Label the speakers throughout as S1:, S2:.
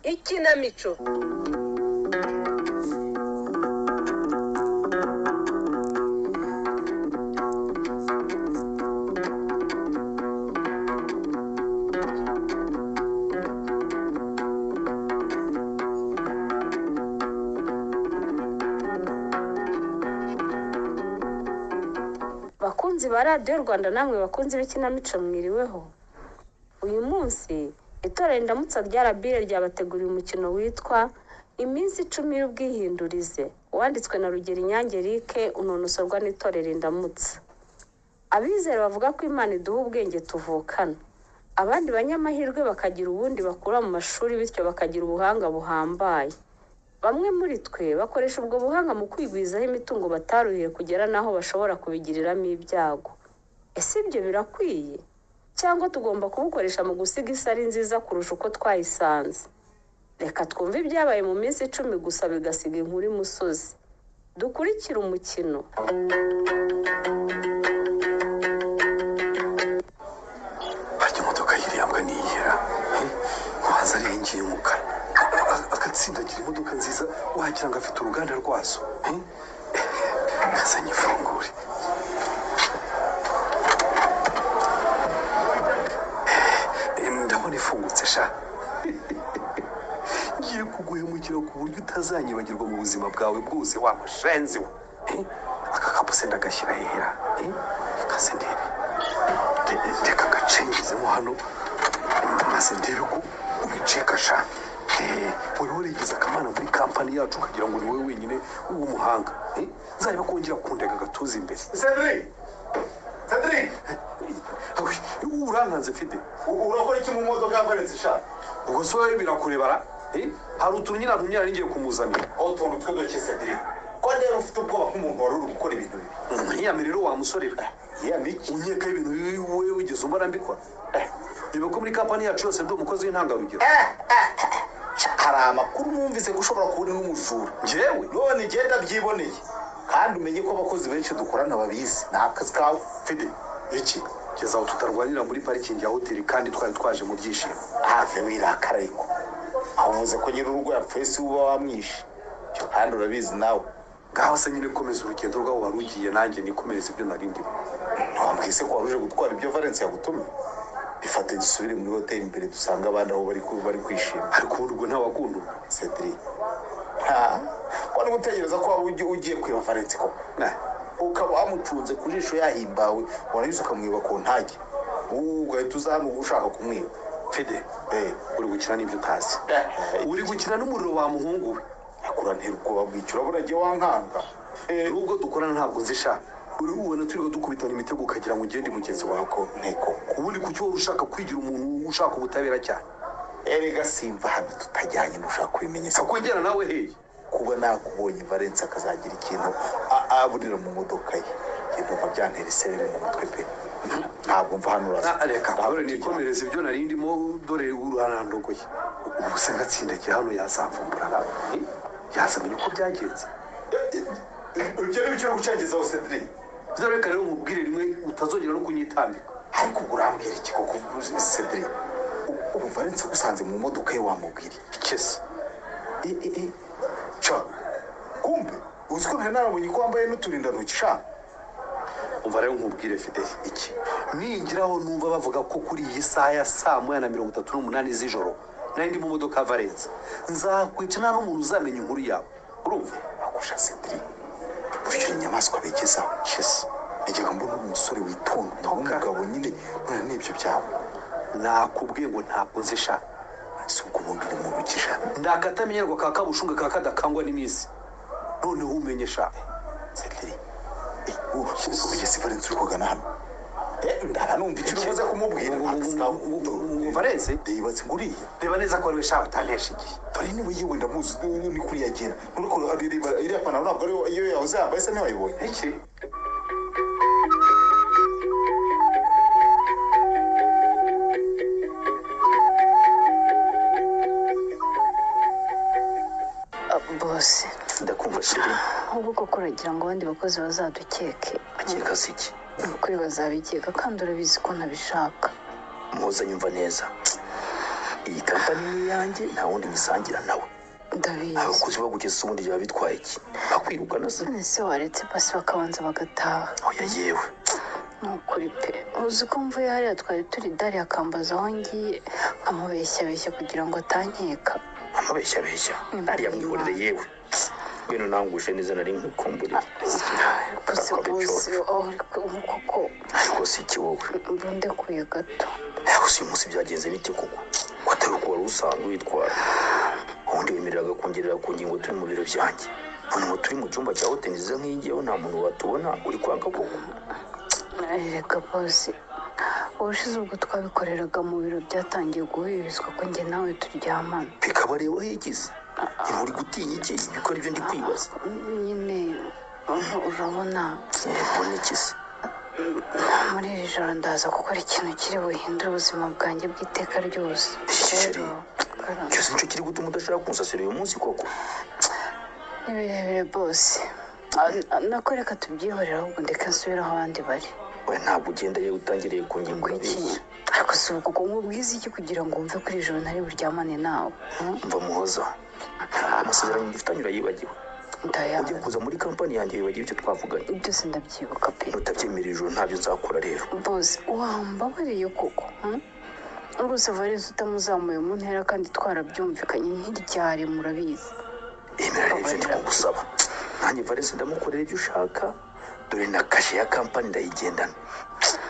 S1: Ikinamico.
S2: Bakunzi ba Radiyo Rwanda, namwe bakunzi b'ikinamico, mwiriweho. Uyu munsi itorero Indamutsa rya Rabire ryabateguriye umukino witwa Iminsi 10 y'ubwihindurize, wanditswe na Rugero Inyange Eric, unonosorwa n'itorero Indamutsa. Abizera bavuga ko Imana iduha ubwenge tuvukana, abandi banyamahirwe bakagira ubundi bakura mu mashuri, bityo bakagira ubuhanga buhambaye. Bamwe muri twe bakoresha ubwo buhanga mu kwigwizaho imitungo bataruhiye kugera n'aho bashobora kubigiriramo ibyago. Ese ibyo birakwiye? Cyangwa tugomba kubukoresha mu gusiga isi ari nziza kurusha uko twayisanze? Reka twumve ibyabaye mu minsi 10 gusa bigasiga inkuru imusozi. Dukurikire umukino.
S3: Harya imodoka y'iriya niyihera ubanza ari iyi ngiyi y'umukara, agatsindagira imodoka nziza wagira ngo afite uruganda rwazo. Kazanye ifungure. Ndabona ifungutse sha. Ngiye kuguhemukira ku buryo utazanyibagirwa mu buzima bwawe bwose, wa mushenzi we. Aka kapuse ndagashyira hehera, kaze ndebe. Reka gacengezemo hano maze ndebe ko ubiceka sha. Wari warigize akamana muri kampani yacu ukagira ngo ni wowe wenyine w'umuhanga. Nzareba kongera kundega agatuza imbere.
S4: Cedric! Cedric!
S3: Urankanze Fide.
S4: Urakora iki mu modoka yaparitse sha?
S3: Ubwo se wowe birakurebara? Hari utuntu nyine ntumyara ngiye kumuzanira.
S4: Aho utuntu tw'uduke Cedric. Ko rero ufite ubwoba nk'umuntu wari uri gukora ibintu bibi.
S3: Ntiyamire rero wa musore we.
S4: Yiyamiki?
S3: Unyeka ibintu bibi wowe wigeze umbona mbikora? Ibuka ko muri kampani yacu yose ndi umukozi w'intangarugero.
S4: Hari amakuru numvise ko ushobora kuba uri n'umujura.
S3: Njyewe?
S4: None igenda byiboneye. Kandi umenye ko abakozi benshi dukorana babizi. Ni akazi kawe.
S3: Fide,
S4: Iki?
S3: kugeza aho tutarwanira muri parikingi ya hoteli kandi twari twaje mu byishimo.
S4: Have wirakara ariko. Aho uvuze ko nyir'urugo yapfuye si uba wamwishe. Ibyo kandi urabizi nawe.
S3: Ngaho se nyine komeza urugendo rwabo wari ugiye, nanjye nikomereze ibyo nari ndimo.
S4: Ntiwambwiye se ko wari uje gutwara ibyo Valence yagutumye? Bifate dusubire muri hoteli imbere dusange abandi aho bari kwishima.
S3: Ariko ubundi ubwo ntawakundwa.
S4: Cedric. Ha, wari gutegereza ko waba ugiye kwiba Valence koko? Ukaba wamucunze ku jisho yahimbawe, warangiza ukamwiba ku ntage. Ugahita uza hano ushaka kumwiba.
S3: Fide, uri gukina n'ibyo utazi. Uri gukina n'umuriro wa muhungu we.
S4: Akurantera ubwoba bw'icyo, urabona agiye wankanga.
S3: Nubwo dukorana ntabwo nzi sha. Uri ubona turiho dukubitana imitego ukagira ngo ugende mugenzi wawe
S4: ko nteko.
S3: Ubundi kuki wowe ushaka kwigira umuntu ushaka ubutabera cyane?
S4: Erega simva hano tutajyanye n'ushaka kubimenya.
S3: Akongera nawe hehe?
S4: Kuba nakubonye Valence akazagira ikintu aburira mu modoka ye. Njye ndumva byantera isereri mu mutwe pe. Ntabwo mva hano uraza.
S3: Reka dore nikomereze ibyo nari ndimo, dore uranandogoye. Ubu se ngatsindagira hano yazamvumbura. Yazamenya uko byagenze.
S4: Ibyo ni byo gucengezaho Cedric.
S3: Reka rero nkubwire rimwe utazongera no kunyitambika.
S4: Ariko ubwo urambwira iki koko Cedric? Ubu Valence agusanze mu modoka ye wamubwira
S3: iki se?
S4: Ca kumbe uzi ko ntari narabonye ko wambaye n'uturindantoki sha.
S3: Umva rero nkubwire Fide,
S4: Iki?
S3: Ningiraho numva bavuga ko kuri iyi saha ya 1:38 z'ijoro nari ndi mu modoka ya Valence, nzakwica nta n'umuntu uzamenya inkuru yawe. Urumva?
S4: Akusha Cedric, buryo inyamaswa bigezaho.
S3: Yes.
S4: Najyaga mbona umusore witonda w'umugabo nyine, none n'ibyo byawe.
S3: Nakubwiye ngo ntabwo nzi sha.
S4: Si ubwo ubundi uri muntu ki sha?
S3: Ndakatamenyerwa ka kabushunga ka kadakangwa n'iminsi. Noneho umenye sha.
S4: Cedric, ugeze Valence uri kugana hano. Ndara numva icyo ubuze kumubwira.
S3: Valence?
S4: Yibatse nguriya.
S3: Reba neza ko ari we sha utantesha igihe.
S4: Dore niwe yewe ndamuzi ni kuriya agera. Nuriko iriya pantaro ntabwo ari iyo yahoze yambaye se ntiwayibonye.
S3: Iki?
S5: Bose.
S6: Ndakumva chérie.
S5: Ubu koko uragira ngo abandi bakozi bazadukeke?
S6: Akeka si iki?
S5: Ni ukuri bazabikeka kandi urabizi ko ntabishaka.
S6: Muhoza nyumva neza.
S1: Iyi kampani ni iyanjye, nta wundi nyisangira nawe.
S5: Ndabizi.
S1: Abakozi bagugeze ubundi byaba bitwaye iki? Bakwirukana se?
S5: None se waretse basi bakabanza bagataha?
S1: Oya yewe.
S5: Ni ukuri pe, uzi ko mvuye hariya twari turi, Dari akambaza aho ngiye nkamubeshyabeshya kugira ngo atankeka.
S1: Amabeshyabeshya ariya mwihorere yewe. Ngwino nangushe neza, nari nkukumburiye.
S5: Gusa bose koko.
S1: Ariko si iki wowe?
S5: Mbundekuye gato.
S1: Ariko si uyu munsi byagenze bite koko? Ko atari uko wari usanzwe witwara. Ubundi wemereraga kongerera ku ngingo turi mu biro byanjye, none ngo turi mu cyumba cya hoteli nziza nk'iyi ngiyi aho nta muntu watubona, uri kwanga koko?
S5: Reka bose, ubushize ubwo twabikoreraga mu biro byatangiye guhwihwiswa ko njye nawe turyamana.
S1: Bikabareba higize niba uri gutinya iki? Bikora ibyo ndi kwibaza.
S5: Nyine urabona.
S1: Mbona iki se?
S5: Muri iri joro ndaza gukora ikintu kiri buhindure ubuzima bwanjye bw'iteka ryose.
S1: Chérie,
S5: Rero
S1: cyose nicyo kiri gutuma udashaka kunsasira uyu munsi koko?
S5: Ni birebire bose, nako reka tubyihorere, ahubwo ndeke nsubire aho abandi bari.
S1: Oya, ntabwo ugenda yewe, utangiriye ku ngingo
S5: Ngo iki?
S1: urabeshya.
S5: Ariko si ubwo ko nkubwiza iki kugira ngo wumve ko iri joro ntari buryamane nawe?
S1: Mva Muhoza, amasezerano dufitanye urayibagiwe?
S5: Ndaya.
S1: Ugiye kuza muri kampani yanjye wibagiwe icyo twavuganye?
S5: Byose ndabyibuka pe.
S1: Nutabyemera ijoro ntabyo nzakora rero.
S5: Bose, wambabariye koko, Rwose Valens utamuzamuye mu ntera kandi twarabyumvikanye ntiryari, murabizi.
S1: Emera rero ibyo ndi kugusaba, nanjye Valens ndamukorera ibyo ushaka. Dore na kashe ya kampani ndayigendana,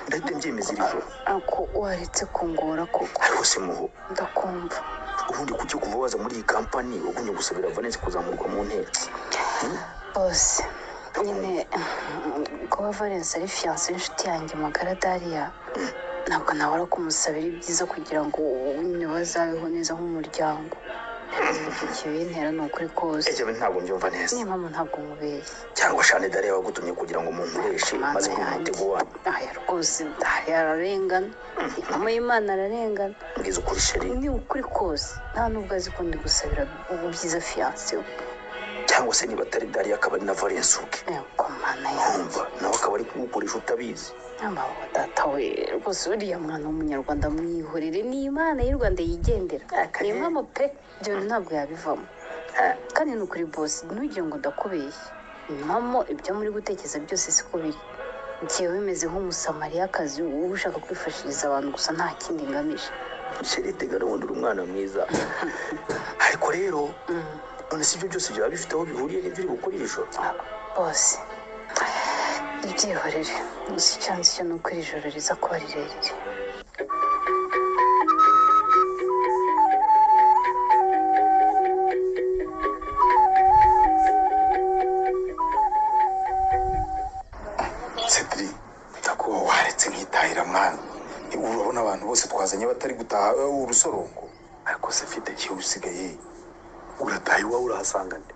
S1: ndahita mbyemeza iri joro.
S5: Ako waretse kungora koko?
S1: Ariko se Muho?
S5: Ndakumva.
S1: Ubundi kuki kuva waza muri iyi kampani wagumye gusabira Valens kuzamurwa mu ntera?
S5: Bose nyine, kuba Valens ari fiyanse y'inshuti yanjye magara Dariya, ntabwo nabura kumusabira ibyiza kugira ngo nyine bazabeho neza nk'umuryango. Icyo kibintera ni ukuri kose.
S1: Ejo ntabwo mbyumva neza.
S5: Niyo mpamvu ntabwo mubeshya.
S1: Cyangwa shane Dariya wagutumye kugira ngo munkoreshe maze
S5: Mana
S1: ngo umutego wanyu.
S5: Aya rwose Dariya ararengana, mama y'Imana ararengana.
S1: Mbwiza ukuri chérie.
S5: Ni ukuri kose, nta nubwo azi ko ndi gusabira ubwiza fiyanse we.
S1: Cyangwa se niba atari Dariya akaba ari na Valens ubwe.
S5: Yego Mana yanjye.
S1: Umva, nawe akaba ari kugukoresha utabizi.
S5: Amaboko data we, rwose uriya mwana w'umunyarwanda mwihorere, ni Imana y'u Rwanda yigendera. Ni impamo pe, ibyo bintu ntabwo yabivamo. Kandi ni ukuri bose, ntugire ngo ndakubeshye. Impamo ibyo muri gutekereza byose siko biri. Njyewe bimeze nk'umusamariyakazi uba ushaka kwifashiriza abantu gusa, nta kindi ngamije.
S1: Chérie, tega n'ubundi uri umwana mwiza, ariko rero none si ibyo byose byaba bifite aho bihuriye n'ibyo uri bukore iri joro?
S5: Bose ibyihorere, gusa icyo nzi cyo ni uko iri joro riza kuba rirerire.
S4: Cedric, ndakuba waretse nkitahira mwana. Urabona abantu bose twazanye batari gutaha, urusorongo.
S3: Ariko se mfite
S4: Igihe usigaye
S3: urataha iwawe urahasanga nde?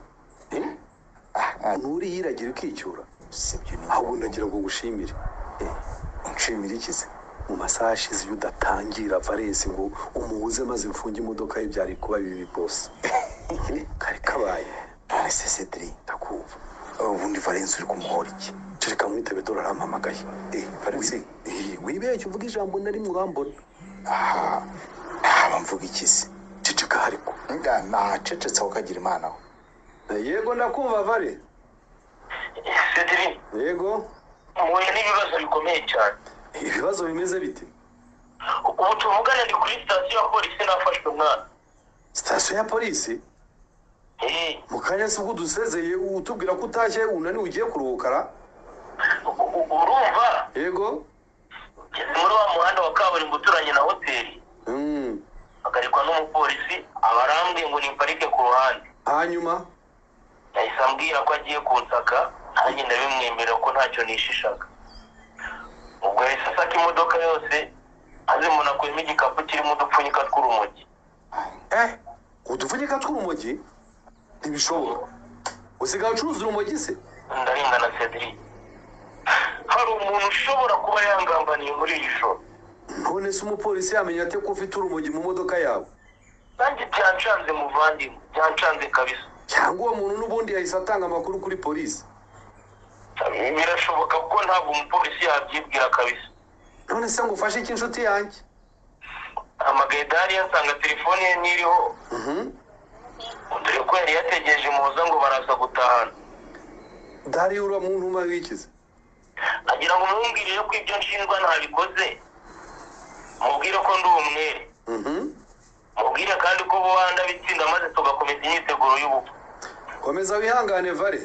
S3: Nturiyiragira ukicyura?
S4: Sibyo ni.
S3: Ahubwo ndagira ngo ngushimire.
S4: Unshimira iki se?
S3: Mu masaha ashize iyo udatangira Valens ngo umuhuze maze mfunge imodoka ye, byari kuba bibi bose, kari kabaye.
S4: None se Cedric,
S3: Ndakumva.
S4: ubundi Valens uri kumuhora iki?
S3: Kereka mwitabe, dore arampamagaye.
S4: Valens?
S3: Wibeshye uvuga ijambo na rimwe urambona.
S4: Aha ntaba mvuga iki se?
S3: Ceceka ariko.
S4: Nga nacecetse aho kagira Imana we.
S3: Yego, ndakumva Vale.
S6: Cedric,
S3: Yego.
S6: muhuye n'ibibazo bikomeye cyane.
S3: Ibibazo bimeze bite?
S6: Ubu tuvugana ndi kuri sitasiyo ya polisi, nafashwe mwana.
S3: Sitasiyo ya polisi?
S6: Eh,
S3: Mu kanya se ubwo udusezeye utubwira ko utashye unaniwe ugiye kuruhuka ra?
S6: Urumva,
S3: Yego.
S6: ngeze muri wa muhanda wa kaburimbo uturanye na hoteli, hagarikwa n'umupolisi, aba arambwiye ngo nimparike ku ruhande.
S3: Hanyuma?
S6: Yahise ambwira ko agiye kunsaka, nanjye ndabimwemerera ko ntacyo nishishaga. Ubwo yahise asaka imodoka yose, maze mbona akuyemo igikapu kirimo udupfunyika tw'urumogi.
S3: Udupfunyika tw'urumogi? Ntibishoboka, usigaye ucuruza urumogi se?
S6: Ndarengana Cedric, hari umuntu ushobora kuba yangambaniye muri iri joro.
S3: None se umupolisi yamenya ate ko ufite urumogi mu modoka yawe?
S6: Nanjye byancanze muvandimwe, byancanze kabisa.
S3: Cyangwa uwo muntu n'ubundi yahise atanga amakuru kuri polisi?
S6: Birashoboka kuko ntabwo umupolisi yabyibwira kabisa.
S3: None se ngo ufashe iki inshuti yanjye?
S6: Hamagara. Nahamagaye Dariya nsanga telefone ye ntiriho. Dore ko yari yategereje Muhoza ngo baraza gutahana.
S3: Dariya uriya muntu umwe wikize
S6: agira ngo mumbwire ko ibyo nshinjwa ntabikoze, mubwire ko ndi umwere, mubwire kandi ko buhanda bitsinda maze tugakomeza imyiteguro y'ubukwe.
S3: Komeza wihangane Vare,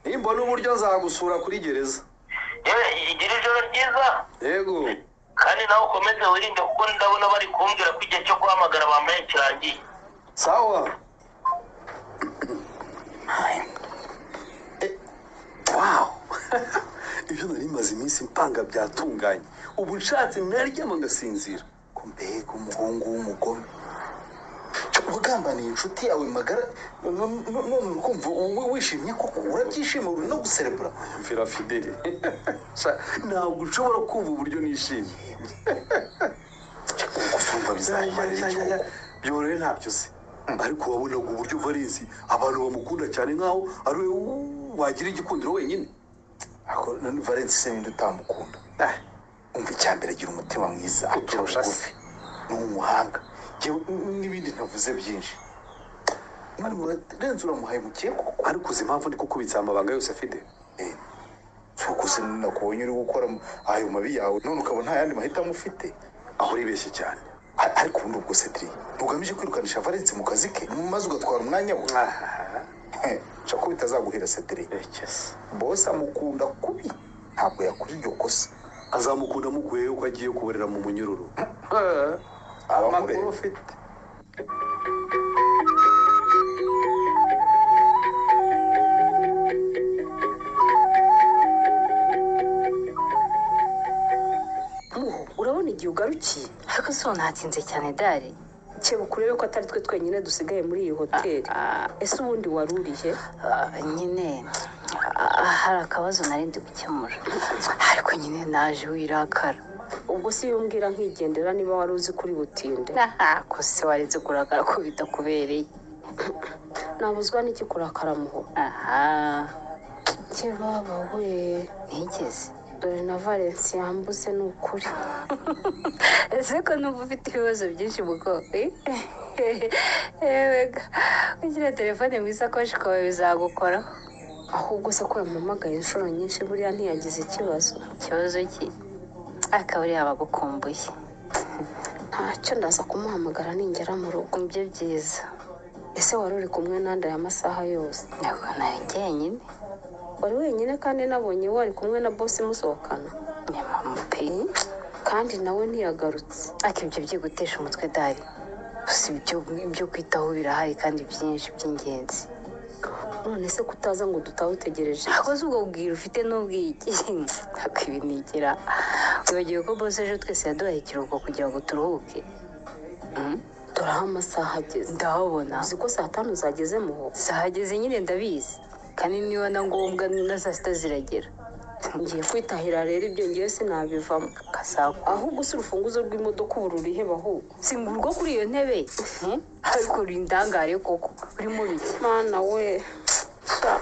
S3: nimbona uburyo nzagusura kuri gereza.
S6: Yewe, igira ijoro ryiza.
S3: Yego.
S6: Kandi nawe ukomeze wirinde kuko ndabona bari kumbwira ko igihe cyo guhamagara bambaye kirangiye.
S3: Sawa. Wow, ibyo nari maze iminsi mpanga byatunganye, ubu nshatse naryama ngasinzira.
S4: Ko mbega umuhungu w'umugome wagambaniye inshuti yawe magara, none uri kumva wishimye koko? Urabyishimiye, uri no guserebura.
S3: Mvira Fideli, ntabwo ushobora kumva uburyo nishimye.
S4: Gusumba bizakumarira iki koko?
S3: Byorohe ntabyo se, ariko wabonaga uburyo Valensi abantu bamukunda cyane nkaho ari we wagira igikundiro wenyine.
S4: Ariko none Valens se ninde utamukunda? Umva, icya mbere agira umutima mwiza, aca
S3: Uturusha se.
S4: bugufi, ni umuhanga. Njyewe n'ibindi ntavuze byinshi, none urarenze uramuhaye koko?
S3: Ariko uzi impamvu ndi kukubitsa amabanga yose, Fide?
S4: Si uko se nakubonye uri gukora ayo mabi yawe, none ukaba nta yandi mahitamo ufite.
S3: Aho uribeshye cyane.
S4: Ariko ubundi ubwo Cedric ntugamije kwirukanisha Valens mu kazi ke maze ugatwara umwanya we? Nshaka ko bitazaguhera, Cedric.
S3: Ekese.
S4: Bose amukunda kubi, ntabwo yakora iryo kosa.
S3: Azamukunda mukuyeyo ko agiye kuborera mu munyururu.
S4: Abamureba.
S3: Amakuru ufite.
S2: Muho, urabona igihe ugarukiye?
S5: Ariko si ubu ntatinze cyane Dari.
S2: Kebuka urebe ko atari twe twenyine dusigaye muri iyi hoteli. Ese ubundi wari urihe?
S5: Nyine hari akabazo nari ndi gukemura, ariko nyine naje wirakara.
S2: Ubwo si iyo umbwira nkigendera niba wari uzi kuri butinde.
S5: Ko se waretse kurakara ko bitakubereye?
S2: Nabuzwa n'iki kurakara, Muho?
S5: Aha.
S2: Kibaba we.
S5: Ntigeze.
S2: Dore na Valensi yambuze ni ukuri.
S5: Ese ko numva ufite ibibazo byinshi muko? Yewe, ugira telefone mu isakoshi kawe bizagukoraho.
S2: Ahubwo se ko yampamagaye inshuro nyinshi, buriya ntiyagize ikibazo?
S5: Ikibazo ki? Akaba uriya abagukumbuye.
S2: Ntacyo, ndaza kumuhamagara ningera mu rugo.
S5: Nibyo byiza.
S2: Ese wari uri kumwe nande aya masaha yose?
S5: Ntabwo nari njyenyine.
S2: Wari wenyine kandi nabonye wari kumwe na bosi musohokana.
S5: Ni mama pe.
S2: Kandi nawe ntiyagarutse.
S5: Ariko ibyo byigutesha umutwe Dari, gusa ibyo kwitaho birahari kandi byinshi by'ingenzi.
S2: None se kutaza ngo dutahe utegereje iki?
S5: Akoze ubwo bwira ufite n'ubwiki ntabwo ibi nigira. Wibagiwe ko bose ejo twese yaduhaye ikiruhuko kugira ngo turuhuke?
S2: Dore aho amasaha ageze.
S5: Ndahabona.
S2: Uzi ko saa 5 zageze, Muho?
S5: Zahageze nyine ndabizi, kandi niba na ngombwa na saa 6 ziragera.
S2: Ngiye kwitahira rero, ibyo ngiye sinabivamo.
S5: Kasako.
S2: Ahubwo si urufunguzo rw'imodoka ubu rurihe ahubwo?
S5: Si ngurwo kuri iyo ntebe? Ariko uri indangare koko, urimo biki?
S2: Mana we, sha,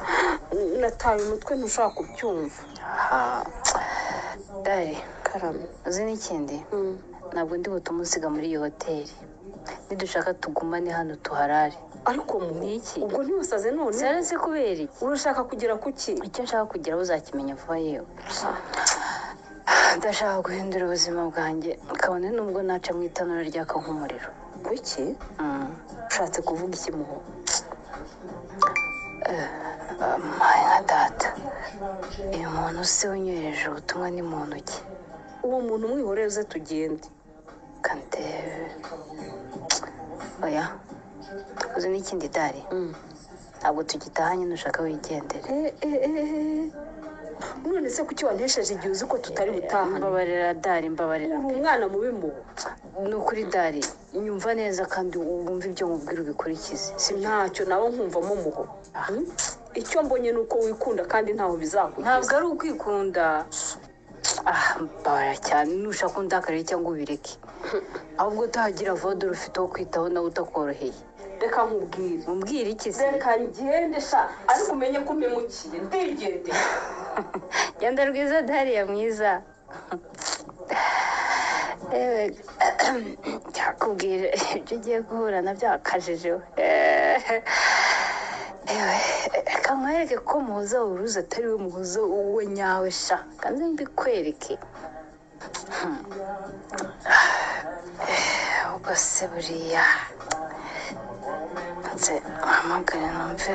S2: nataye umutwe ntushobora kubyumva.
S5: Aha. Dare.
S2: Karame.
S5: Uzi n'ikindi? Ntabwo ndi butume usiga muri iyi hoteli, nidushaka tugumane hano tuharare.
S2: Ariko Muho,
S5: Ni iki?
S2: ubwo ntiwasaze none?
S5: Sarase kubera iki?
S2: Urashaka kugera ku ki?
S5: Icyo nshaka kugeraho uzakimenya vuba. Yewe, ndashaka guhindura ubuzima bwanjye, kabone nubwo naca mu itanura ryaka nk'umuriro.
S2: Kuki? Ushatse kuvuga iki, Muho?
S5: Mpaye nka data, uyu muntu se unyohereje ubutumwa ni muntu ki?
S2: Uwo muntu umwihorere uze tugende.
S5: Kandebe. Oya, uzi n'ikindi Dari? Ntabwo tugitahanye, nushaka wigendere.
S2: None se kuki wantesheje igihe uzi ko tutari butahane?
S5: Mbabarira Dari, mbabarira.
S2: Uri umwana mubi, Muho.
S5: Ni ukuri Dari, nyumva neza kandi wumve ibyo nkubwira ubikurikize.
S2: Si ntacyo nawe nkumvamo, Muho. Icyo mbonye ni uko wikunda kandi ntaho bizakugeza.
S5: Ntabwo ari ukwikunda. Mbabarira cyane, nushaka undakarire cyangwa ubireke, ahubwo utahagira vuba, ufite uwo kwitaho nawe utakoroheye.
S2: Reka nkubwire.
S5: Umbwire iki se?
S2: Reka ngende sha, ariko umenye ko umpemukiye, ndigendeye.
S5: Genda rwiza Dariya mwiza. Ewe, cyakubwira ibyo ugiye guhura nabyo wakajijewe. Ewe, reka nkwereke ko Muhoza uruzi atari we Muhoza uwe nyawe sha, kandi mbikwereke. Ubwo se buriya nze uhamagare numve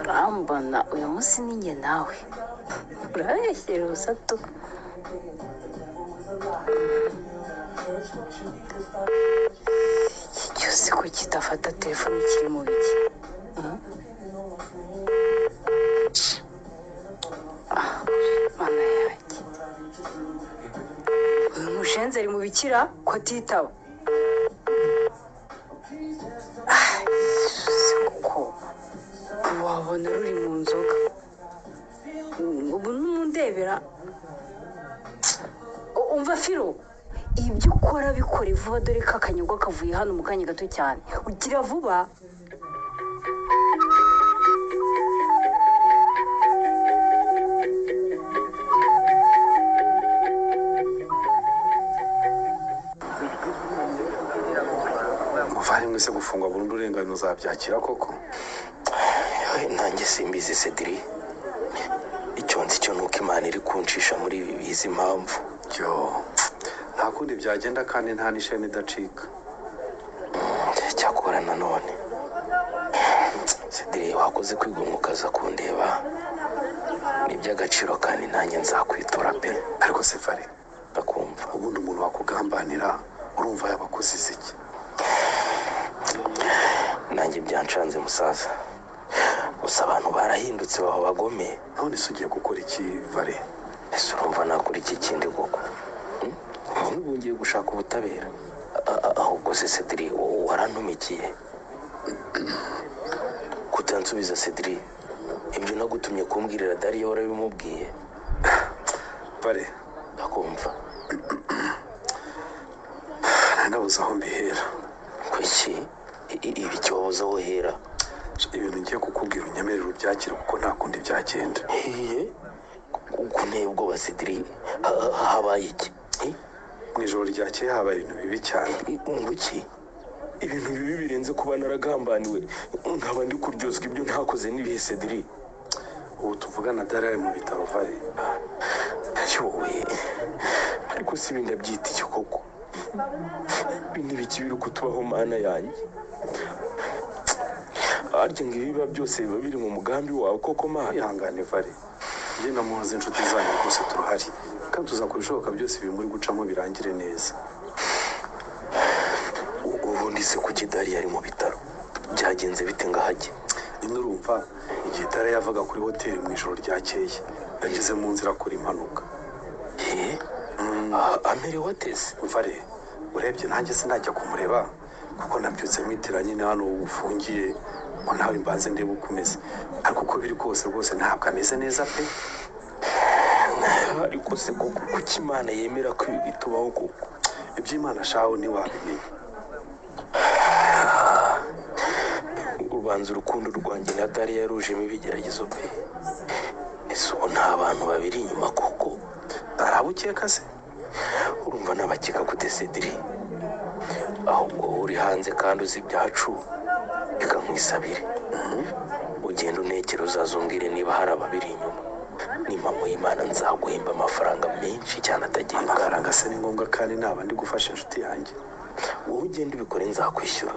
S5: urambona uyu munsi ni njye nawe urabeshyera ubusa tu. Iki cyose ko kidafata telefone kiri mu biki? Ah, Mana yanjye, uyu mushenzi ari mu bikira ko atitaba. Ah, se kuko wabona ruri mu nzoga ubu numundebera. Umva Firo, ibyo ukora bikore vuba, dore ko akanyogwa kavuye hano mu kanya gato cyane. Ugira vuba.
S3: Muvandimwe se, gufungwa burundu urengano uzabyakira koko?
S1: Nanjye simbizi Cedri, icyo nzi cyo ni uko Imana iri kuncisha muri ibi bizi impamvu.
S3: Yo, nta kundi byagenda kandi nta n'isheni idacika.
S1: Cyakora nanone Cedri, wakoze kwigomwa ukaza kundeba, ni iby'agaciro kandi nanjye nzakwitura pe.
S3: Ariko se Fare,
S1: ndakumva.
S3: Ubundi umuntu wakugambanira urumva yaba akuziza iki?
S1: Nanjye byancanze musaza, gusa abantu barahindutse baba abagome.
S3: None se ugiye gukora iki Vare?
S1: Ese urumva nakora iki kindi koko? N'ubu ngiye gushaka ubutabera. Ahubwo se Cedri, wowe warantumikiye kutansubiza? Cedri, ibyo nagutumye kumbwirira Dariya warabimubwiye?
S3: Vare,
S1: ndakumva.
S3: Nabuze aho mbihera.
S1: Kuki ibiki wabuze aho uhera?
S3: Ibintu ngiye kukubwira unyemerere ubyakire kuko nta kundi byagenda.
S1: Hehe, kunteye ubwoba Cedri, habaye iki? Eh?
S3: Mu ijoro ryakeye habaye ibintu bibi cyane.
S1: Ngo iki? Ibintu bibi birenze kuba naragambaniwe nkaba ndi kuryozwa ibyo ntakoze n'ibihe Cedri?
S3: Ubu tuvugana Dariya ari mu bitaro Vare.
S1: Yowe, ariko si ibi ndabyita iki koko? Ibi ni ibiki biri kutubaho Mana yanjye? Harya ngo ibiba byose biba biri mu mugambi wawe koko Mana?
S3: Ihangane Vare, njye na Muhoza inshuti zanyu rwose turahari kandi tuzakora ibishoboka byose ibi muri gucamo birangire neza.
S1: Ubundi se kuki Dariya ari mu bitaro? Byagenze bite ngo ahajye?
S3: Nyine urumva, igihe Dariya yavaga kuri hoteli mu ijoro ryakeye, yageze mu nzira akora impanuka.
S1: Eh? Amerewe ateze?
S3: Vare, urebye nanjye sinajya kumureba kuko nabyutse mwitira nyine hano ufungiye ngo nawe mbanze ndebe uko umeze, ariko uko biri kose rwose ntabwo ameze neza pe.
S1: Ariko se koko kuki Imana yemera ko ibi bitubaho koko?
S3: Iby'Imana shaho ntiwabimenya.
S1: Ubanza urukundo rwanjye na Dariya yarujemo ibigeragezo pe. Ese ubu nta bantu babiri inyuma koko?
S3: Hari abo ukeka se?
S1: Urumva nabakeka gute Cedri? Ahubwo wowe uri hanze kandi uzi ibyacu, reka nkwisabire ugenda unekere, uzazumbwire niba hari ababiri inyuma. Nimpamo y'Imana nzaguhemba amafaranga menshi cyane atagira ingano.
S3: Amafaranga se ni ngombwa kandi naba ndi gufasha inshuti yanjye?
S1: Wowe ugenda ubikore, nzakwishyura.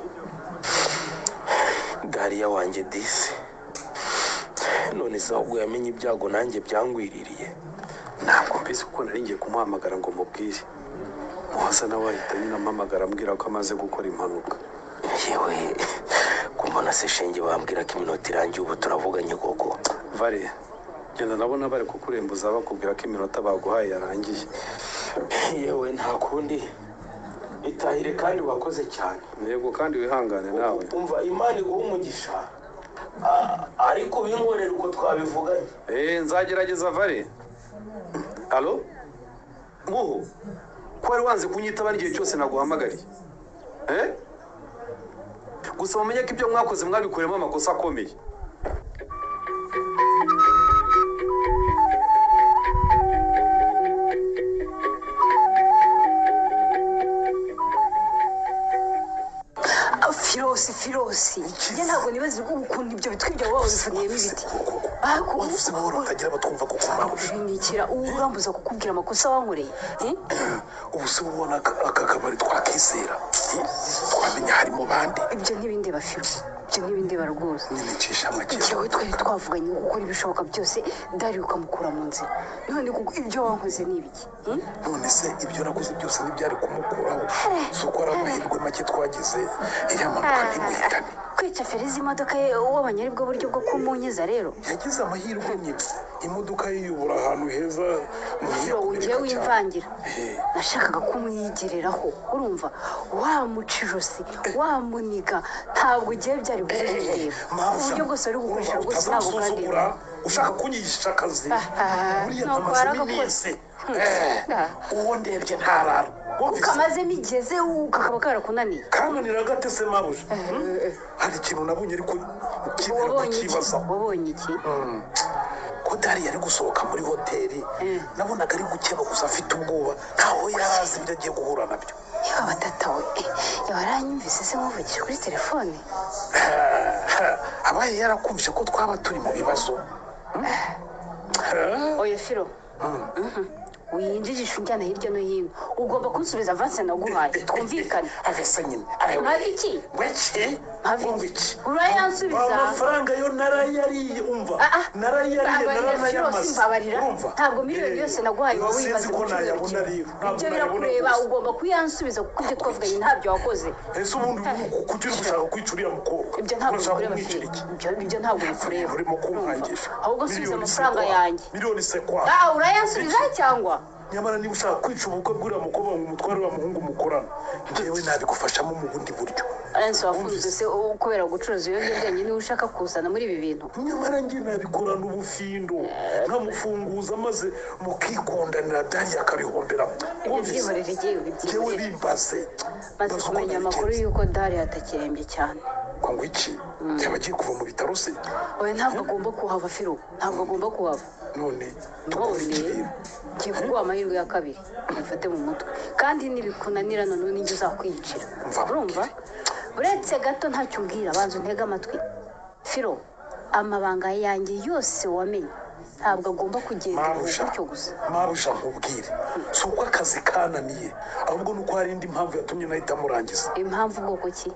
S1: Dariya wanjye disi, none se ahubwo yamenye ibyago nanjye byangwiririye?
S3: Ntabwo mbizi kuko nari ngiye kumuhamagara ngo mubwire. Muhoza nawe ahita nyine ampamagara ambwira ko amaze gukora impanuka.
S1: Yewe, kumbona se shenge bambwira ko iminota irangiye, ubu turavuganye koko?
S3: Vare, genda, ndabona bari kukurembuza bakubwira ko iminota baguhaye yarangiye.
S1: Yewe, nta kundi, itahire kandi wakoze cyane.
S3: Yego, kandi wihangane nawe.
S1: Umva, Imana iguha umugisha. Ariko binkorera uko twabivuganye.
S3: Eh, nzagerageza Vare. Alo Muho, ko wari wanze kunyitaba n'igihe cyose naguhamagariye? Eh, gusa mumenye ko ibyo mwakoze mwabikoreyemo amakosa akomeye.
S5: Firosi, njye ntabwo nibaza ukuntu ibyo bitwi byawe wabivuniyemo ibiti.
S7: Wavuze buhoro utagira abatwumva kuko mabuja.
S5: Binikira urambuza kukubwira amakosa wankoreye.
S7: Ubu se ubona aka kabari twakizera, twamenya harimo bande?
S5: Ibyo ntibindeba Firo, ibyo ntibindeba rwose.
S7: Nibicisha make.
S5: Njyewe twari twavuganye gukora ibishoboka byose Dari ukamukura mu nzira, none kuko ibyo wankoze ni ibiki?
S7: None se ibyo nakoze byose ntibyari kumukuraho? Si uko ari amahirwe make twagize iriya mpanuka ntimuhitane.
S5: Kwica feri z'imodoka ye wabonye aribwo buryo bwo kumunyiza rero?
S7: Yagize amahirwe nyine, imodoka ye yiyobora ahantu heza.
S5: Ugiye wimvangira. Nashakaga kumwigereraho, urumva wamuca ijosi wamuniga, ntabwo ugiye byari buzireba. Uburyo bwose uri gukoresha rwose ntabwo bwandeba.
S7: Ushaka kunyigisha akazi buriya ntamazemo iminsi, uwo ndebye ntarara.
S5: Ukamazemo igeze kakaba karakunaniye.
S7: Kananira gate se mabuja? Hari ikintu nabonye ariko
S5: kibaza. Wabonye iki?
S7: Ko Dari yari gusohoka muri hoteli, nabonaga ari gukeba gusa afite ubwoba, ntaho yari azi ibyo agiye guhura nabyo.
S5: Yaba tata we, yaba aranyumvise se nkuvugisha kuri telefone?
S7: Abaye yarakumvise ko twaba turi mu bibazo.
S5: Oya Firo, winjijisha unjyana hirya no hino, ugomba kunsubiza avanse naguhaye, twumvikane.
S7: Avese nyine.
S5: Mpabe iki?
S7: Weki?
S5: Mpabe iki? Urayansubiza?
S7: Amafaranga yo narayariye, umva. Narayariye, naranayamaze.
S5: Mbabarira. Ntabwo miliyoni yose naguhaye wowe wibaze
S7: ko nayabona rero.
S5: Ibyo birakureba, ugomba kuyansubiza kuko ibyo twavuganye ntabyo wakoze.
S7: Ese ubundi kuki uri gushaka kwica uriya mukobwa?
S5: Ibyo ntabwo bikureba Firo. Ibyo ntabwo bikureba.
S7: Urimo kumwangisha.
S5: Ahubwo subiza amafaranga yanjye.
S7: Miliyoni se kwa?
S5: Urayansubiza cyangwa?
S7: Nyamara niba ushaka kwica ubukwe bw'uriya mukobwa ngo umutware wa muhungu mukorana, njyewe nabigufashamo mu bundi buryo.
S5: Arenze wafunzwe se kubera gucuruza ibiyobyabwenge niba ushaka kuzana muri ibi bintu?
S7: Nyamara njye nabikorana ubufindo, nkamufunguza maze mukikundanira, Dari akabihomberamo.
S5: Byihorere
S7: njyewe bimbaze.
S5: Maze kumenya amakuru y'uko Dari atakirembye cyane.
S7: Ngo iki? Yaba agiye kuva mu bitaro se?
S5: Oya, ntabwo agomba kuhava Firo, ntabwo agomba kuhava.
S7: None dukora iki rero?
S5: Ngiye kuguha amahirwe ya kabiri, mufate mu mutwe, kandi nibikunanira noneho ninjye uzakwiyicira. Urumva? Uretse gato ntacyo umbwira, banza untege amatwi. Firo, amabanga yanjye yose wamenye ntabwo agomba kugenda gutyo gusa.
S7: Mabuja, nkubwire, si uko akazi kananiye, ahubwo nuko hari indi mpamvu yatumye nahita murangiza.
S5: Impamvu bwoko ki?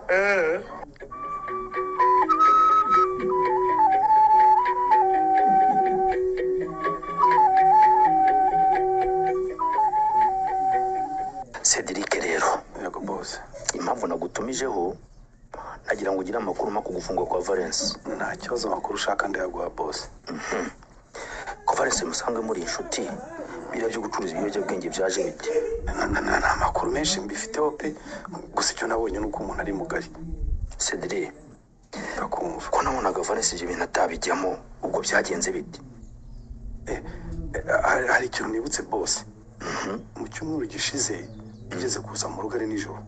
S1: Cedric rero,
S3: yego boss,
S1: impamvu nagutumijeho nagira ngo ugire amakuru mpa kugufungwa kwa Valence.
S3: Nta kibazo, amakuru ushaka ndayaguha boss.
S1: Ko Valence musanzwe muri inshuti, biriya byo gucuruza ibiyobyabwenge byaje bite?
S3: Nta makuru menshi mbifiteho pe, gusa icyo nabonye ni uko umuntu ari mugari.
S1: Cedric,
S3: ndakumva.
S1: Ko nabonaga Valence ibyo bintu atabijyamo, ubwo byagenze bite?
S3: Hari ikintu nibutse boss. Mu cyumweru gishize yigeze kuza mu rugo ari nijoro,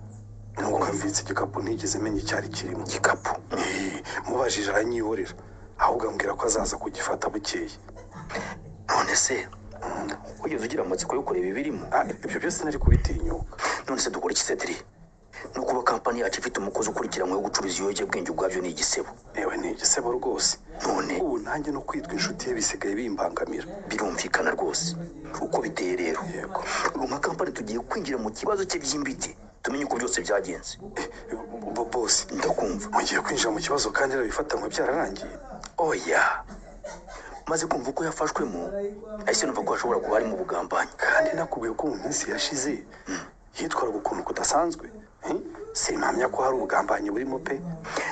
S3: nuko amvitse igikapu ntigeze menya icyari kirimo.
S1: Igikapu?
S3: Mubajije aranyihorera, ahubwo ambwira ko azaza kugifata bukeye.
S1: None se wigeze ugira amatsiko yo kureba ibirimo?
S3: Ibyo byose nari kubitinyuka.
S1: None se dukora iki Cedric? No kuba kampani yacu ifite umukozi ukurikiranyweho gucuruza ibiyobyabwenge ubwabyo ni igisebo.
S3: Ewe ni igisebo rwose.
S1: None
S3: ubu nanjye no kwitwa inshuti ye bisigaye bimbangamira.
S1: Birumvikana rwose uko biteye rero.
S3: Yego.
S1: Ubu nka kampani tugiye kwinjira mu kibazo cye byimbitse, tumenye uko byose byagenze.
S3: Boss,
S1: ndakumva.
S3: Mugiye kwinjira mu kibazo kandi arabifata ngo byararangiye.
S1: Oya, maze kumva uko yafashwemo ahise numva ko hashobora kuba harimo ubugambanyi.
S3: Kandi nakubwiye ko mu minsi yashize yitwaraga ukuntu kudasanzwe. Simpamya ko hari ubugambanyi burimo pe.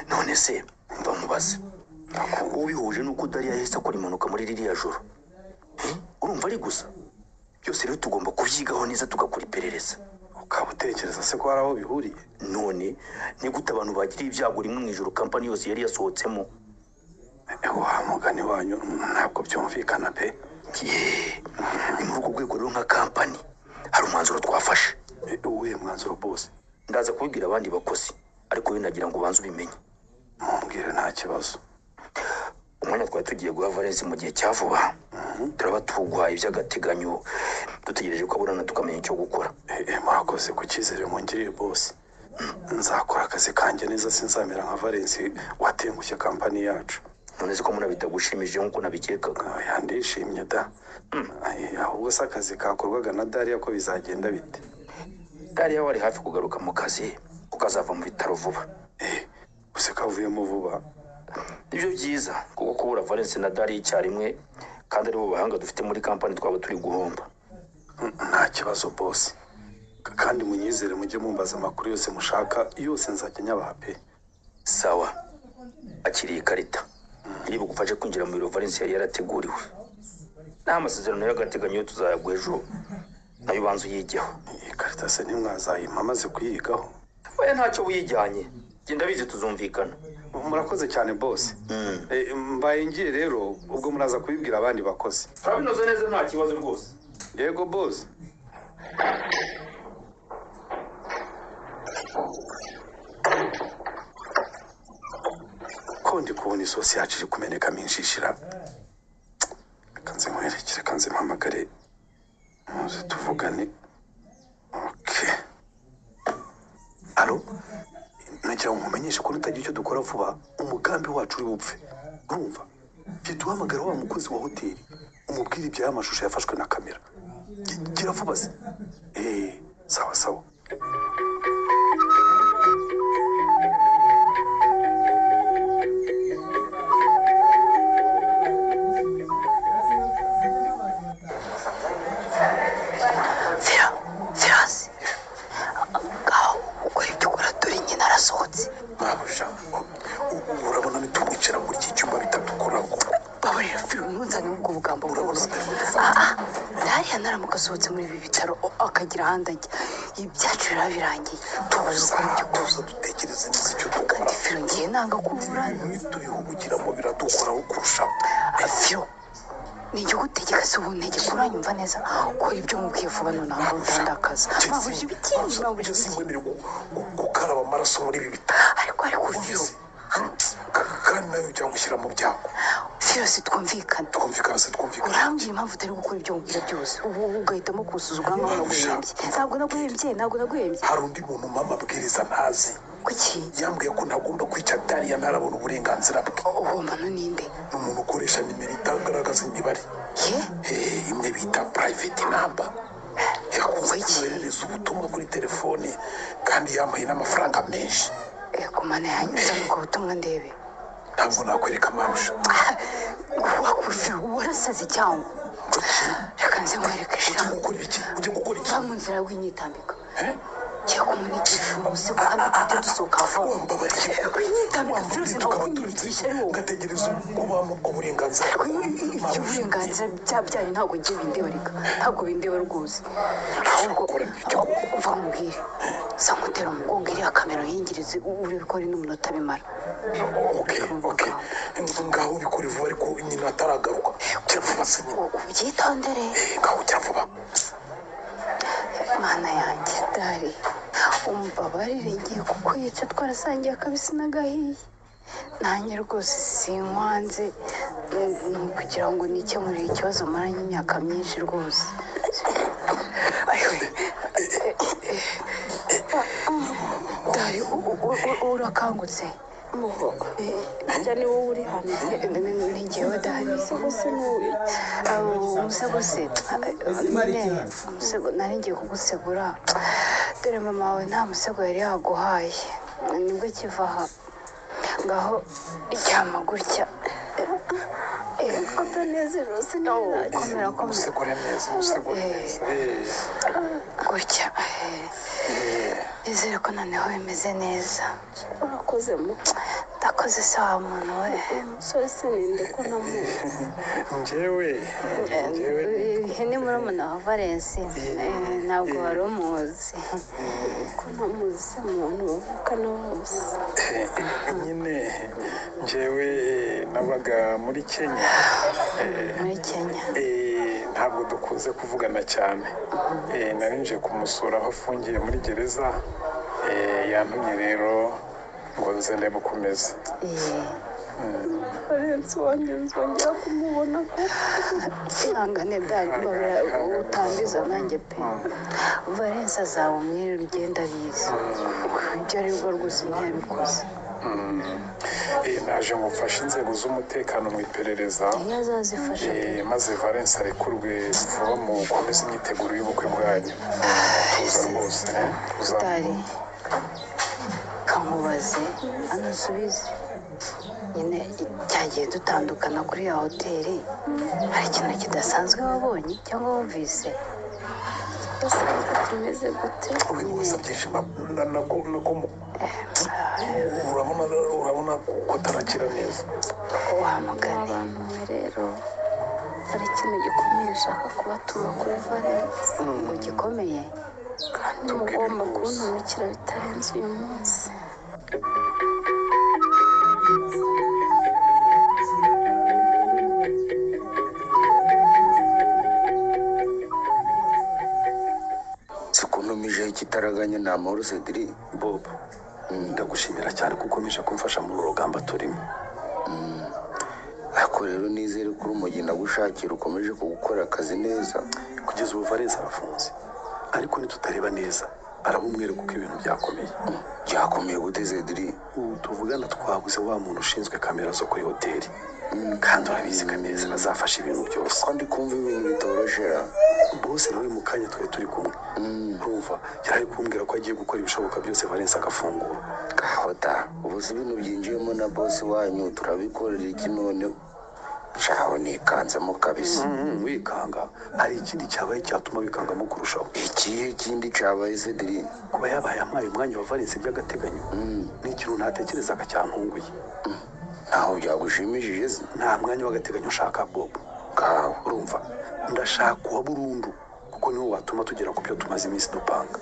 S1: None se mva mubaze, ubihuje nuko Dari yahise akora impanuka muri ririya joro, urumva ari gusa? Byose rero tugomba kubyigaho neza tugakora iperereza.
S3: Ukaba utekereza se ko hari aho bihuriye?
S1: None ni gute abantu bagiriye ibyago rimwe mu ijoro kampani yose yari yasohotsemo?
S3: Wa mugani wanyu ntabwo byumvikana pe.
S1: Ni muri urwo rwego rero nka kampani hari umwanzuro twafashe.
S3: Uwuhe mwanzuro boss?
S1: Ndaza kubibwira abandi bakozi, ariko we nagira ngo ubanze ubimenye.
S3: Mumbwire nta kibazo.
S1: Umwanya twari tugiye guha Valence mu gihe cya vuba, turaba tuguhaye iby'agateganyo, dutegereje ko aburana tukamenya icyo gukora.
S3: Murakoze ku cyizere mungiriye boss. Nzakora akazi kanjye neza, sinzamera nka Valensi watengushye kampani yacu.
S1: None se ko mbona bitagushimishije nk'uko nabikekaga?
S3: Oya, ndishimye da. Ahubwo se akazi kakorwaga na Dariya ko bizagenda bite?
S1: Dariya wari hafi kugaruka mu kazi, ukazava mu bitaro vuba.
S3: Use kavuyemo vuba.
S1: Nibyo byiza, kuko kubura Valence na Dariya icyarimwe kandi aribo bahanga dufite muri kampani twaba turi guhomba.
S3: Nta kibazo boss, kandi munyizere mujye mumbaza amakuru yose mushaka yose, nzajya nyabaha pe.
S1: Sawa, akiriye ikarita iri bugufashe kwinjira mu biro Valence yari yarateguriwe. Naho amasezerano y'agateganyo yo tuzayaguha ejo, nayo ubanza uyigeho.
S3: Iyi karita se ntimwazayimpa amaze kuyigaho?
S1: Oya, ntacyo wiyijyanye, genda bizi tuzumvikana.
S3: Murakoze cyane boss. Mbaye ngiye rero, ubwo muraza kubibwira abandi bakozi.
S1: Turabinoza neza, nta kibazo rwose.
S3: Yego boss. Ko ndi kubona isosi yacu iri kumenekamo inshishira, reka nze nkwerekere, reka nze mpamagare muze tuvugane. Okay. Alo, nagira ngo nkumenyeshe ko nutagira icyo dukora vuba umugambi wacu uri bupfe. Urumva? Jya uhamagara wa mukozi wa hoteli umubwire ibya mashusho yafashwe na kamera. Gira vuba se. Sawa sawa.
S5: Firasi, ngaho ukora ibyo ukora, dore nyina arasohotse.
S7: Mabuja, urabona nitumwicara muri iki cyumba bitadukora koko.
S5: Babarira Firo, ntunzane ubwo bugambo
S7: Urabona
S5: bwose.
S7: batari
S5: Dariya naramuka asohotse muri ibi bitaro akagira ahandi ajya, ibyacu biba birangiye. Tubabarira ukora ibyo ukora.
S7: Tuza dutekereze neza icyo dukora.
S5: Kandi Firo, ngiye nanga kuburana.
S7: Nitubihugukiramo biradukoraho kurushaho.
S5: Firo, ni igihugu utegeka se ubu ntegeka, uranyumva neza? Ukora ibyo mubwiye vuba nonaha utandakaza. Mabuja ibiki, mabuja ibiki.
S7: Sinkwemerewe gukaraba amaraso muri ibi bitaro.
S5: Ariko Firo,
S7: Kandi nawe byagushyira mu byago.
S5: Firo, si twumvikana.
S7: Twumvikana se, twumvikana.
S5: Urambwira impamvu utari gukora ibyo mubwira byose, ubu ugahitamo kunsuzugura nkaho naguhembye. Ntabwo naguhembye, ntabwo naguhembye.
S7: Hari undi muntu mama abwiriza ntazi.
S5: Kuki?
S7: Yambwiye ko ntagomba kwica Dariya ntarabona uburenganzira bwe.
S5: Uwo muntu ninde?
S7: Ni umuntu ukoresha nimero itagaragaza imibare.
S5: Ye?
S7: Imwe bita private number. Yakunze kumwoherereza ubutumwa kuri telefone kandi yambaye n'amafaranga menshi.
S5: Ego mana yanjye, uzana ubwo butumwa ndebe.
S7: Ntabwo nakwereka marusha.
S5: Wakufira warasaze cyangwa? Reka nze nkwereke sha.
S7: Ujye gukora iki? Ujye gukora iki?
S5: Va mu nzira w'inyitambika. Ngiye kumunigisha umusego hano tujye dusohoka vuba.
S7: Wambabariye.
S5: Winyitambika Firo, ntabwo kunyigisha ari wowe.
S7: Ngategereza ko bampa ubwo burenganzira.
S5: Ibyo burenganzira byanyu ntabwo ngiye bindeba, reka ntabwo bindeba rwose. Ahubwo uva nkubwire, sa nkutera umugongo iriya kamera yingirize urebe ko ari n'umunota bimara.
S7: Okay, okay. Ngaho ubikore vuba ariko nyina ataragaruka. Gira vuba se nyina.
S5: Ubyitondere.
S7: Ngaho gira vuba.
S5: Mana yanjye Dari, umbabarire ngiye kukwica, twarasangiye akabisi n'agahiye. Nanjye rwose sinkwanze, ni ukugira ngo nikemurire ikibazo maranye imyaka myinshi rwose. Dari, urakangutse?
S2: Burya ni wowe uri hano.
S5: Ni njyewe Dari.
S2: Umusego se ni uw'iki?
S5: Umusego se, nyine umusego nari ngiye kugusegura, dore mama wawe nta musego yari yaguhaye, nibwo kiva aha. Ngaho ryama gutya.
S2: Utanezero se ni
S5: Komera, komera.
S7: Umusegure neza, umusegure neza.
S5: Gutya. Nizere ko noneho bimeze neza.
S2: Urakoze muto.
S5: Ndakoze se wa muntu we.
S2: Umusore se ninde ko namuzi?
S7: Njyewe
S5: Ni murumuna wa Valence, ntabwo wari umuzi.
S2: Ko namuzi se mu bantu bavukana bose?
S7: Nyine njyewe nabaga muri Kenya.
S5: Muri Kenya?
S7: Ntabwo dukunze kuvugana cyane. Nari nje kumusura aho afungiye muri gereza. Yantumye rero ngo nze ndebe uko umeze.
S2: Valensi wanjye nzongera kumubona ko
S5: Ihangane dari, mbabura utangiza nanjye pe. Valensi azaba umwere ugenda abizi. Ibyo ari bwo rwose ntiyabikoze.
S8: Naje ngo mfashe inzego z'umutekano mu iperereza.
S5: Iyo azazifasha pe.
S8: Maze Valence arekurwe vuba mu gukomeza imyiteguro y'ubukwe bwanyu. Tuza rwose, tuza.
S5: Dari, kamubaze anusubize. Nyine cyagiye dutandukana kuri ya hoteli, hari ikintu kidasanzwe wabonye cyangwa wumvise?
S2: Kidasanzwe kimeze gute?
S7: Wibuza byinshi nako urabona ko atarakira neza.
S5: Wamugane.
S2: Abantu mwe rero hari ikintu gikomeye nshaka kubatuma kuri Valensi.
S5: Ngo gikomeye?
S2: Kandi mugomba kuntumikira bitarenze uyu munsi.
S9: Sikuntumije ikitaraganya ni amahoro Cedric.
S3: Bob, ndagushimira cyane ko ukomeje kumfasha muri uru rugamba turimo.
S9: Ariko rero nizere ko urumogi nagushakira ukomeje kugukora akazi neza.
S3: Kugeza ubu Valens arafunze, ariko nitutareba neza araba umwere kuko ibintu byakomeye.
S9: Byakomeye gute Cedric?
S3: Ubu tuvugana twabuze wa muntu ushinzwe kamera zo kuri hoteli, kandi urabizi kamera ziba zafashe ibintu byose.
S9: Ko ndi kumva ibintu bitoroshera.
S3: Bose nawe mu kanya twari turi kumwe, urumva yari ari kumbwira ko agiye gukora ibishoboka byose Valens agafungura.
S9: Kahota, ubu si ibintu byinjiyemo na bosi wanyu turabikorera iki none? Shaho nikanzemo kabisa.
S3: Wikanga, hari ikindi cyabaye cyatuma wikangamo kurushaho.
S9: Ikihe kindi cyabaye Cedric?
S3: Kuba yabaye ampaye umwanya wa Valens by'agateganyo ni ikintu ntatekerezaga cyantunguye.
S9: Ntaho byagushimishije se?
S3: Nta mwanya w'agateganyo nshaka Bob.
S9: Kawe.
S3: Urumva, ndashaka uwa burundu kuko niwo watuma tugera ku byo tumaze iminsi dupanga.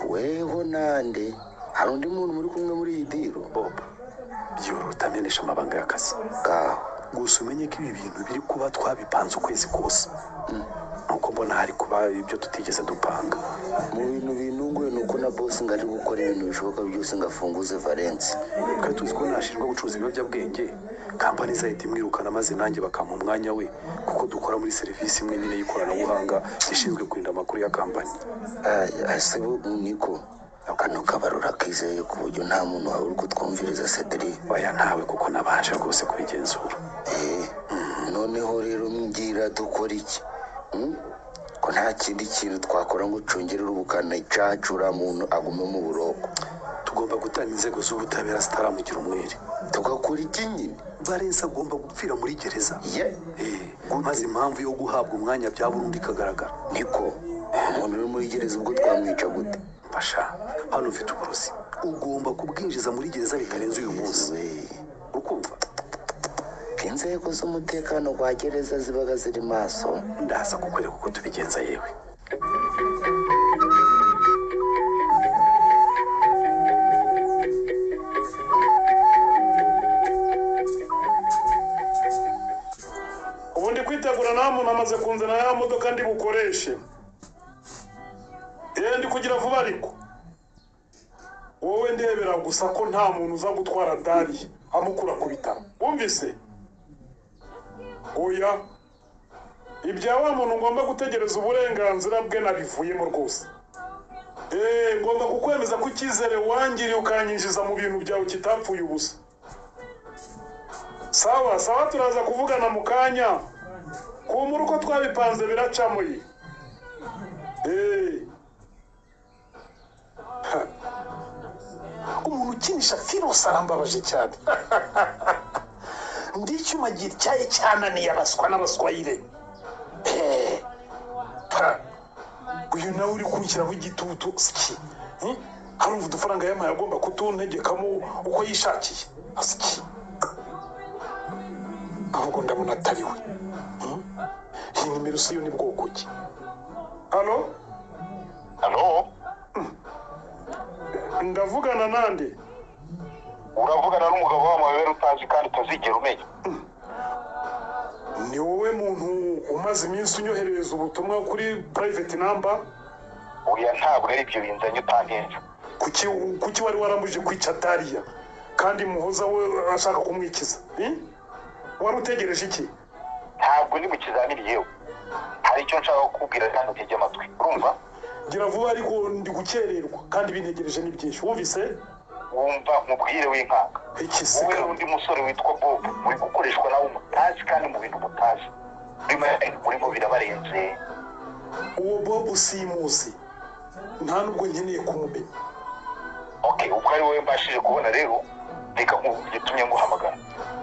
S9: Weho nande? Hari undi muntu muri kumwe muri iyi diro?
S3: Bob, byihorere utamenesha amabanga y'akazi.
S9: Kawe.
S3: Gusa umenye ko ibi bintu biri kuba twabipanze ukwezi kose. Nuko mbona hari kuba ibyo tutigeze dupanga.
S9: Mu bintu bintunguye ni uko na bosi ngo ari gukora ibintu bishoboka byose ngo afunguze Valens.
S3: Twari tuzi ko nashinjwa gucuruza ibiyobyabwenge, kampani izahita imwirukana maze nanjye bakampa umwanya we, kuko dukora muri serivisi imwe nyine y'ikoranabuhanga ishinzwe kurinda amakuru ya kampani.
S9: Ese niko kano kabarura kizeye ku buryo nta muntu wawe uri kutwumviriza Cedric?
S3: Oya ntawe, kuko nabanje rwose kubigenzura.
S9: Noneho rero mbwira dukora iki? Ko nta kindi kintu twakora ngo ucungerere ubukana icacura muntu agume mu buroko.
S3: Tugomba gutanga inzego z'ubutabera zitaramugira umwere.
S9: Tugakora iki nyine?
S3: Valens agomba gupfira muri gereza. Maze impamvu yo guhabwa umwanya bya burundu ikagaragara.
S9: Niko umuntu uri muri gereza ubwo twamwica gute?
S3: Fasha, hano mfite uburozi, ugomba kubwinjiza muri gereza bitarenze uyu munsi. Ukumva?
S9: Inzego z'umutekano kwa gereza zibaga ziri maso.
S3: Ndaza kukwereka uko tubigenza yewe.
S8: Ubu ndi kwitegura nta muntu amaze kunzana ya modoka ndi bukoreshe. Ndi kugira vuba ariko wowe ndebera gusa ko nta muntu uza gutwara Dariya amukura ku bitaro. Wumvise? Oya, ibya wa muntu ngomba gutegereza uburenganzira bwe nabivuyemo rwose. Ngomba kukwemeza ko icyizere wangiriye ukanyinjiza mu bintu byawe kitapfuye ubusa. Sawa sawa, turaza kuvugana mu kanya. Kumura uko twabipanze biracamo ye.
S7: Umuntu ukinisha Firosi arambabaje cyane. Ndi icyuma gityaye cyananiye abaswa n'abaswayire.
S8: Uyu nawe uri kunshyiraho igitutu siki. Harumva udufaranga yampaye agomba kutuntegekamo uko yishakiye. Siki. Ahubwo ndabona atari we. Iyi nimero si yo ni bwoko ki? Halo?
S6: Halo?
S8: Ndavugana nande?
S6: Uravugana n'umugabo w'amabere utazi kandi utazigera umenya.
S8: Ni wowe muntu umaze iminsi unyoherereza ubutumwa kuri private number?
S6: Oya ntabwo ari ibyo binzanye utantenza.
S8: Kuki wari warambuje kwica Dariya? Kandi Muhoza we ashaka kumwikiza. Wari utegereje iki?
S6: Ntabwo ndi mu kizamini yewe. Hari icyo nshaka kukubwira kandi utege amatwi. Urumva?
S8: Gira vuba ariko ndi gukererwa kandi bintegereje ni byinshi. Wumvise?
S6: Wumva nkubwire w'inkaka.
S8: Iki se
S6: Wowe
S8: kandi?
S6: n'undi musore witwa Bob muri gukoreshwa nawe mutazi kandi mu bintu mutazi. Murimo birabarenze.
S8: Uwo Bob simuzi. Nta nubwo nkeneye kumumenya.
S6: Okay, ubwo ari wowe mbashije kubona rero, reka nkugitumye nguhamagara.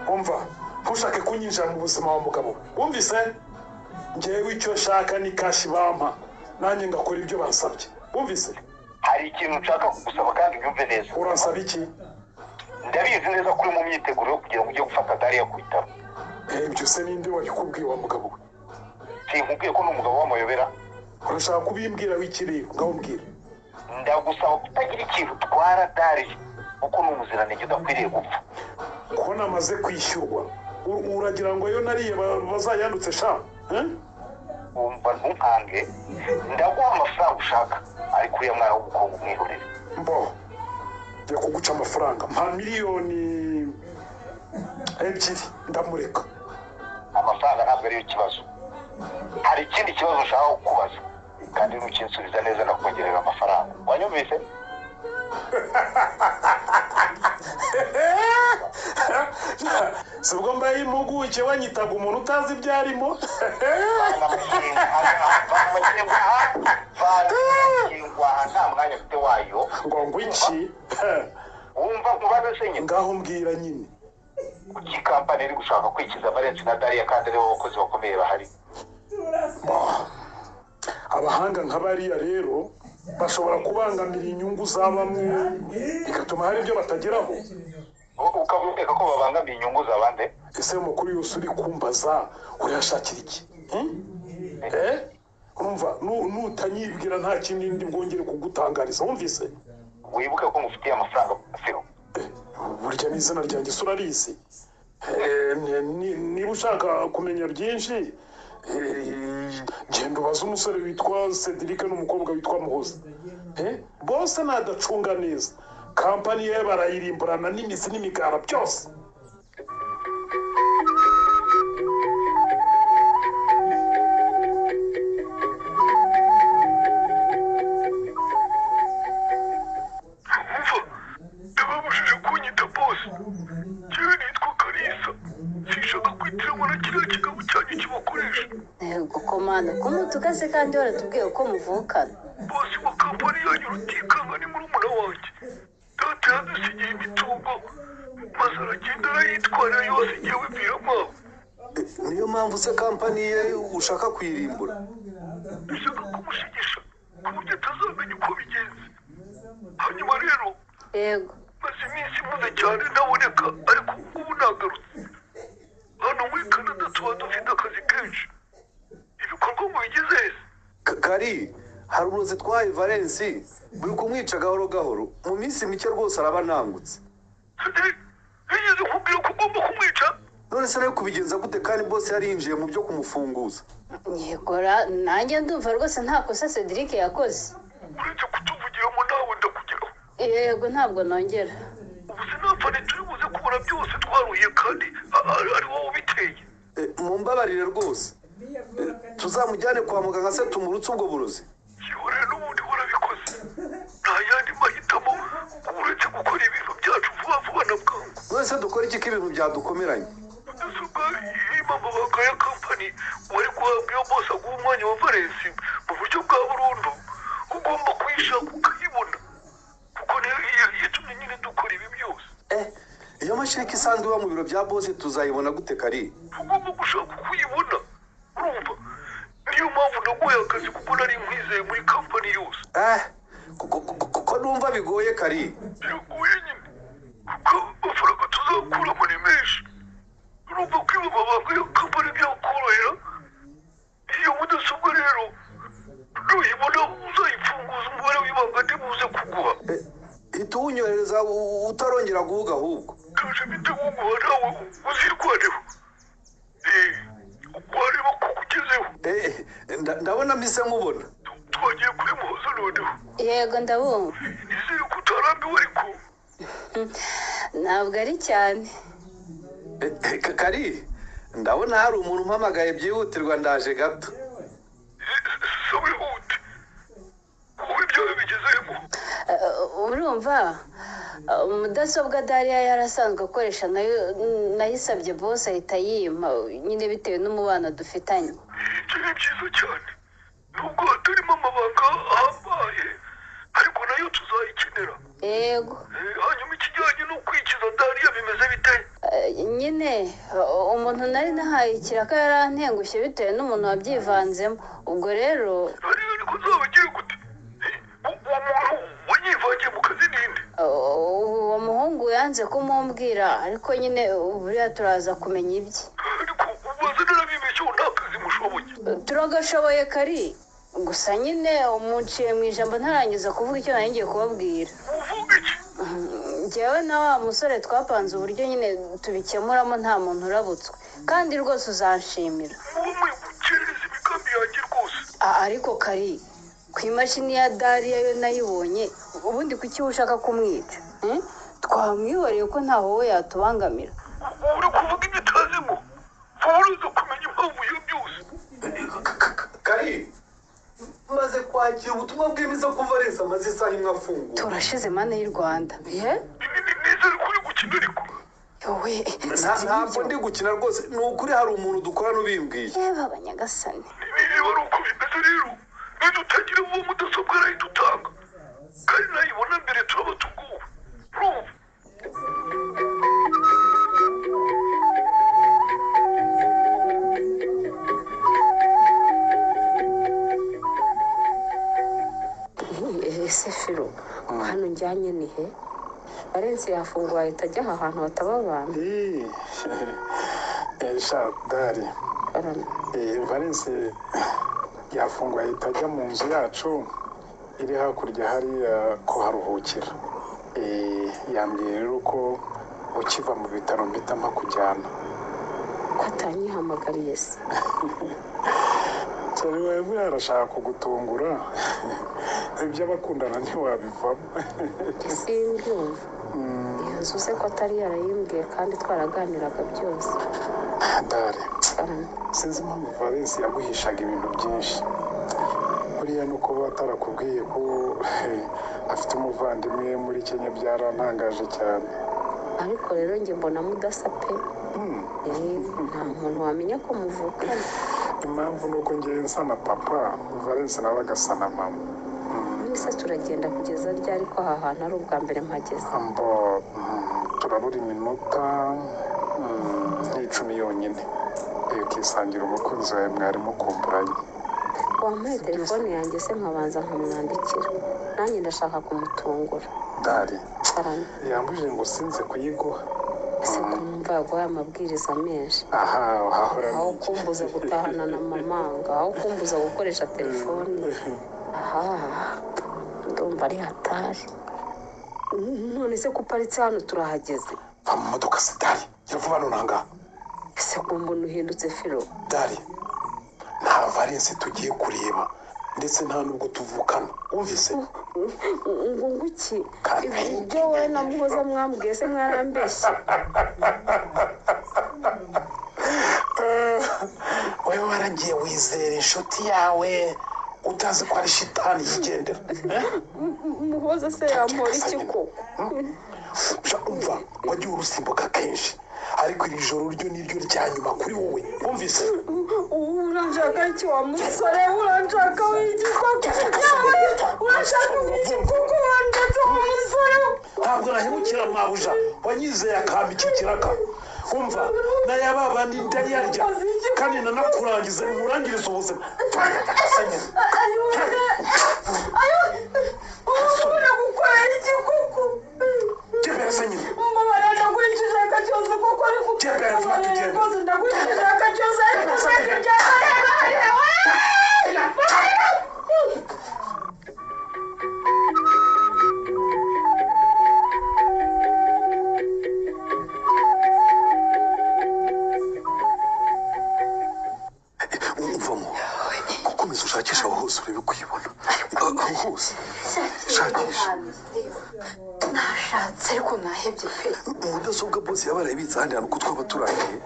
S8: Umva, ntushake kunyinjira mu buzima wa mugabo. Wumvise? Njyewe icyo nshaka ni kashi bampa, nanjye ngakora ibyo bansabye. Wumvise?
S6: Hari ikintu nshaka kugusaba kandi unyumve neza.
S8: Uransaba iki?
S6: Ndabizi neza ko uri mu myiteguro yo kugira ngo ujye gufata Dariya ku bitaro.
S8: Ibyo se ninde wabikubwiye wa mugabo we?
S6: Sinkubwiye ko ni umugabo w'amayobera.
S8: Urashaka kubimbwira w'iki rero? Ngaho mbwira.
S6: Ndagusaba kutagira ikintu utwara Dariya kuko ni umuziranenge udakwiriye gupfa.
S8: Ko namaze kwishyurwa, uragira ngo ayo nariye bazayandutse sha?
S6: Wumva ntunkange, ndaguha amafaranga ushaka ariko uriya mwana w'umukobwa umwihorere.
S8: Mbo, njya kuguca amafaranga mpa 2 miliyoni ndamureka.
S6: Amafaranga ntabwo ariyo kibazo. Hari ikindi kibazo ushaka kukubaza kandi nukinsubiza neza ndakongerera amafaranga. Wanyumvise?
S8: Si ubwo mbaye impuguke wanyitaga umuntu utazi ibyo arimo.
S6: Nta mwanya mfite wayo.
S8: Ngo iki?
S6: Wumva nkubaze se nyine.
S8: Ngaho mbwira nyine.
S6: Kuki kampani iri gushaka kwikiza Valence na Dariya kandi aribo bakozi bakomeye bahari?
S8: Abahanga nka bariya rero bashobora kubangamira inyungu za bamwe bigatuma hari ibyo batageraho.
S6: Ukaba ukeka ko babangamiye inyungu za bande?
S8: Ese umukuru yose uri kumbaza urayashakira iki? Urumva nutanyibwira nta kindi ndi bwongere kugutangariza. Wumvise?
S6: Wibuke ko ngufitiye amafaranga firo.
S8: Burya n'izina ryanjye se urarizi? Niba ushaka kumenya byinshi, genda ubaze umusore witwa Cedric n'umukobwa witwa Muhoza. Bose nadacunga neza kampani ye barayirimburana n'imizi n'imigara byose.
S10: Umva, ndababujije kunyita bose. Njyewe nitwa Kalisa, sinshaka kwitiranwa na kiriya kigabo cyanyu kibakoresha.
S5: Yego komanda, ko mutukaze kandi waratubwiye ko muvukana.
S10: Bose wa kampani yanyu Rutikanga ni murumuna wanjye. Data yadusigiye imitungo maze aragenda arayitwara yose, njyewe mviramo.
S3: Niyo mpamvu se kampani ye ushaka kuyirimbura?
S10: Ndashaka kumushigisha ku buryo atazamenya uko bigenze. Hanyuma rero,
S5: Yego.
S10: maze iminsi mpuze cyane ntaboneka, ariko ubu nagarutse. Hano muri Canada tuba dufite akazi kenshi. Ibikorwa mubigize heza?
S3: Kari, hari uburozi twahaye Valence buri kumwica gahoro gahoro, mu minsi mike rwose araba ntangutse.
S10: Cedric yigeze kubwira ko ugomba kumwica?
S3: None se nawe kubigenza gute kandi bose yari yinjiye mu byo kumufunguza?
S5: Yego nanjye ndumva rwose nta kosa Cedric yakoze.
S10: Uretse kutuvugiramo nawe ndakugeraho.
S5: Yego ntabwo nongera.
S10: Ubu sinapfa, ntituri buze kubona byose twaruhiye kandi ari wowe ubiteye.
S3: Mumbabarire rwose. Tuzamujyane kwa muganga se tumurutse ubwo burozi?
S10: Gihorere n'ubundi warabikoze, nta yandi mahitamo uretse gukora ibintu byacu vuba vuba na bwangu.
S3: None se dukora iki ko ibintu byadukomeranye?
S10: Mudasobwa irimo amabanga ya kampani wari guhabwa iyo bose aguha umwanya wa Valence mu buryo bwa burundu, ugomba kuyishaka ukayibona kuko niyo yatumye nyine dukora ibi byose.
S3: Iyo mashini ko isanzwe iba mu biro bya bose tuzayibona gute Kari?
S10: Ugomba gushaka uko uyibona. Urumva, niyo mpamvu naguhaye akazi kuko nari nkwizeye muri kampani yose.
S3: Kuko numva bigoye Kari.
S10: Biragoye nyine kuko amafaranga tuzakuramo ni menshi. Urumva kwiba amabanga ya kampani byakorohera. Iyo mudasobwa rero nuyibona uzayifunguza umubare w'ibanga ndibuze kuguha.
S3: Hita uwunyohereza utarongera guhuga ahubwo.
S10: Ndaje mpite nkuguha nawe uzirwaneho. Wareba ko ugezeho.
S3: Ndabona mpise nkubona.
S10: Twagiye kuri Muhoza noneho.
S5: Yego ndabumva.
S10: Nizere ko utarambiwe ariko.
S5: Ntabwo ari cyane.
S3: Kari, ndabona hari umuntu umpamagaye byihutirwa, ndaje gato.
S10: So wihute, ubu ibyawe bigezemo.
S5: Urumva mudasobwa Dariya yarasanzwe akoresha, nayo nayisabye bose ahita yimpa nyine bitewe n'umubano dufitanye.
S10: Ibyo ni byiza cyane, nubwo hatarimo amabanga ahambaye ariko nayo tuzayikenera.
S5: Yego.
S10: Hanyuma ikijyanye no kwikiza Dariya bimeze bite?
S5: Nyine umuntu nari nahaye ikiraka yarantengushye bitewe n'umuntu wabyivanzemo, ubwo rero
S10: ariko nzabagira gute? Uwo muntu wanyivangiye mu kazi ninde?
S5: Uwo muhungu yanze kumumbwira, ariko nyine buriya turaza kumenya ibye.
S10: Ariko ubaze narabibeshyeho, nta kazi mushoboye.
S5: Turagashoboye Kari, gusa nyine umunciye mu ijambo ntarangiza kuvuga icyo nari ngiye kubabwira.
S10: Uvuga iki?
S5: Njyewe na wa musore twapanze uburyo nyine tubikemuramo nta muntu urabutswe, kandi rwose uzanshimira.
S10: Wowe gukerereza imigambi yanjye rwose.
S5: Ariko Kari, ku imashini ya Dariya yo nayibonye, ubundi kuki ushaka kumwica? Twamwihoreye ko ntaho we yatubangamira.
S10: Uri kuvuga ibyo utazimo, vuba uraza kumenya impamvu ya byose.
S3: Kari, maze kwakira ubutumwa bwemeza ko Valens amaze isaha imwe afunguye.
S5: Turashize mana y'u Rwanda.
S10: Nizere ko uri gukina ariko.
S5: Yowe,
S3: ntabwo ndi gukina rwose, ni ukuri hari umuntu dukorana ubimbwiye.
S5: Yewe abanyagasani.
S10: Niba ari uko bimeze rero, nidutagira uwo mudasobwa arahita utanga, kandi nayibona mbere turaba tuguwe. Urumva?
S2: Ese Firo, hano njyanye ni he? Valens yafunguye ahita ajya aha hantu hataba abantu.
S8: Dari, Valens yafunguye ahita ajya mu nzu yacu iri hakurya hariya kuharuhukira. Yambwiye rero ko ukiva mu bitaro mpita mpakujyana.
S2: Ko atanyihamagariye se?
S8: Cyari arashaka kugutungura, iby'abakundana ntiwabivamo.
S2: Simbyumva. Iyo nzu se ko atari yarayimbwiye kandi twaraganiraga byose.
S8: Dare, sinzi impamvu Valens yaguhishaga ibintu byinshi. Buriya ni uko batarakubwiye ko afite umuvandimwe muri Kenya, byarantangaje cyane.
S2: Ariko rero njye mbona mudasa pe. Nta muntu wamenya ko muvukana.
S8: Impamvu ni uko ngewe nsa na papa, Valens nawe agasa na mama.
S2: None se turagenda kugeza ryari ko aha hantu ari ubwa mbere mpageze?
S8: Turabura iminota nk'icumi yonyine, ukisangira umukunzi wawe mwari mukumburanye.
S2: Wampaye telefone yanjye se nkabanza nkamwandikira, nanjye ndashaka kumutungura.
S8: Dari, yambujije ngo sinze kuyiguha.
S2: Ese kumva yaguhaye amabwiriza menshi.
S8: Aha,
S2: aho kumbuza gutahana na mama, aho kumbuza gukoresha telefone. Aha, ndumva ari hatari. None se ko uparitse hano turahageze?
S7: Va mu modoka se Dari, gira vuba none.
S2: Ese kumbona uhindutse Firo?
S7: Dari, nta Valens tugiye kureba, ndetse nta nubwo tuvukana, wumvise?
S2: Ngo nguki? Ibyo wowe na Muhoza mwambwiye se mwarambeshye?
S7: Wowe waragiye wizera inshuti yawe utazi ko ari shitani yigendera.
S2: Muhoza se yampora iki koko?
S7: Umva, wagiye urusimbuka kenshi, ariko iri joro ryo niryo rya nyuma kuri wowe, wumvise?
S2: Uranshaka iki wa musore? Uranshaka w'iki koko? Uranshaka w'iki koko? Uranshaka wa musore?
S7: Ntabwo nahemukira mabuja wanyizeye akampa iki kiraka. Umva, nayababa ni ndayarya kandi nanakurangiza nkurangiriza ubuzima.
S2: Ubona gukorera iki koko?
S7: Jebera nyine.
S2: Mbabara ndakurikije cyose koko, ariko
S7: Jebera vuba tugende.
S2: Rwose ndakurikije cyose ariko
S7: Umvamo, gukomeza ushakisha aho hose urebe kuyibona. Aho hose shakisha.
S5: Nashatse ariko nahebye pe.
S3: Mudasobwa bose yaba yarayibitse ahandi hantu ko twaba turangiye.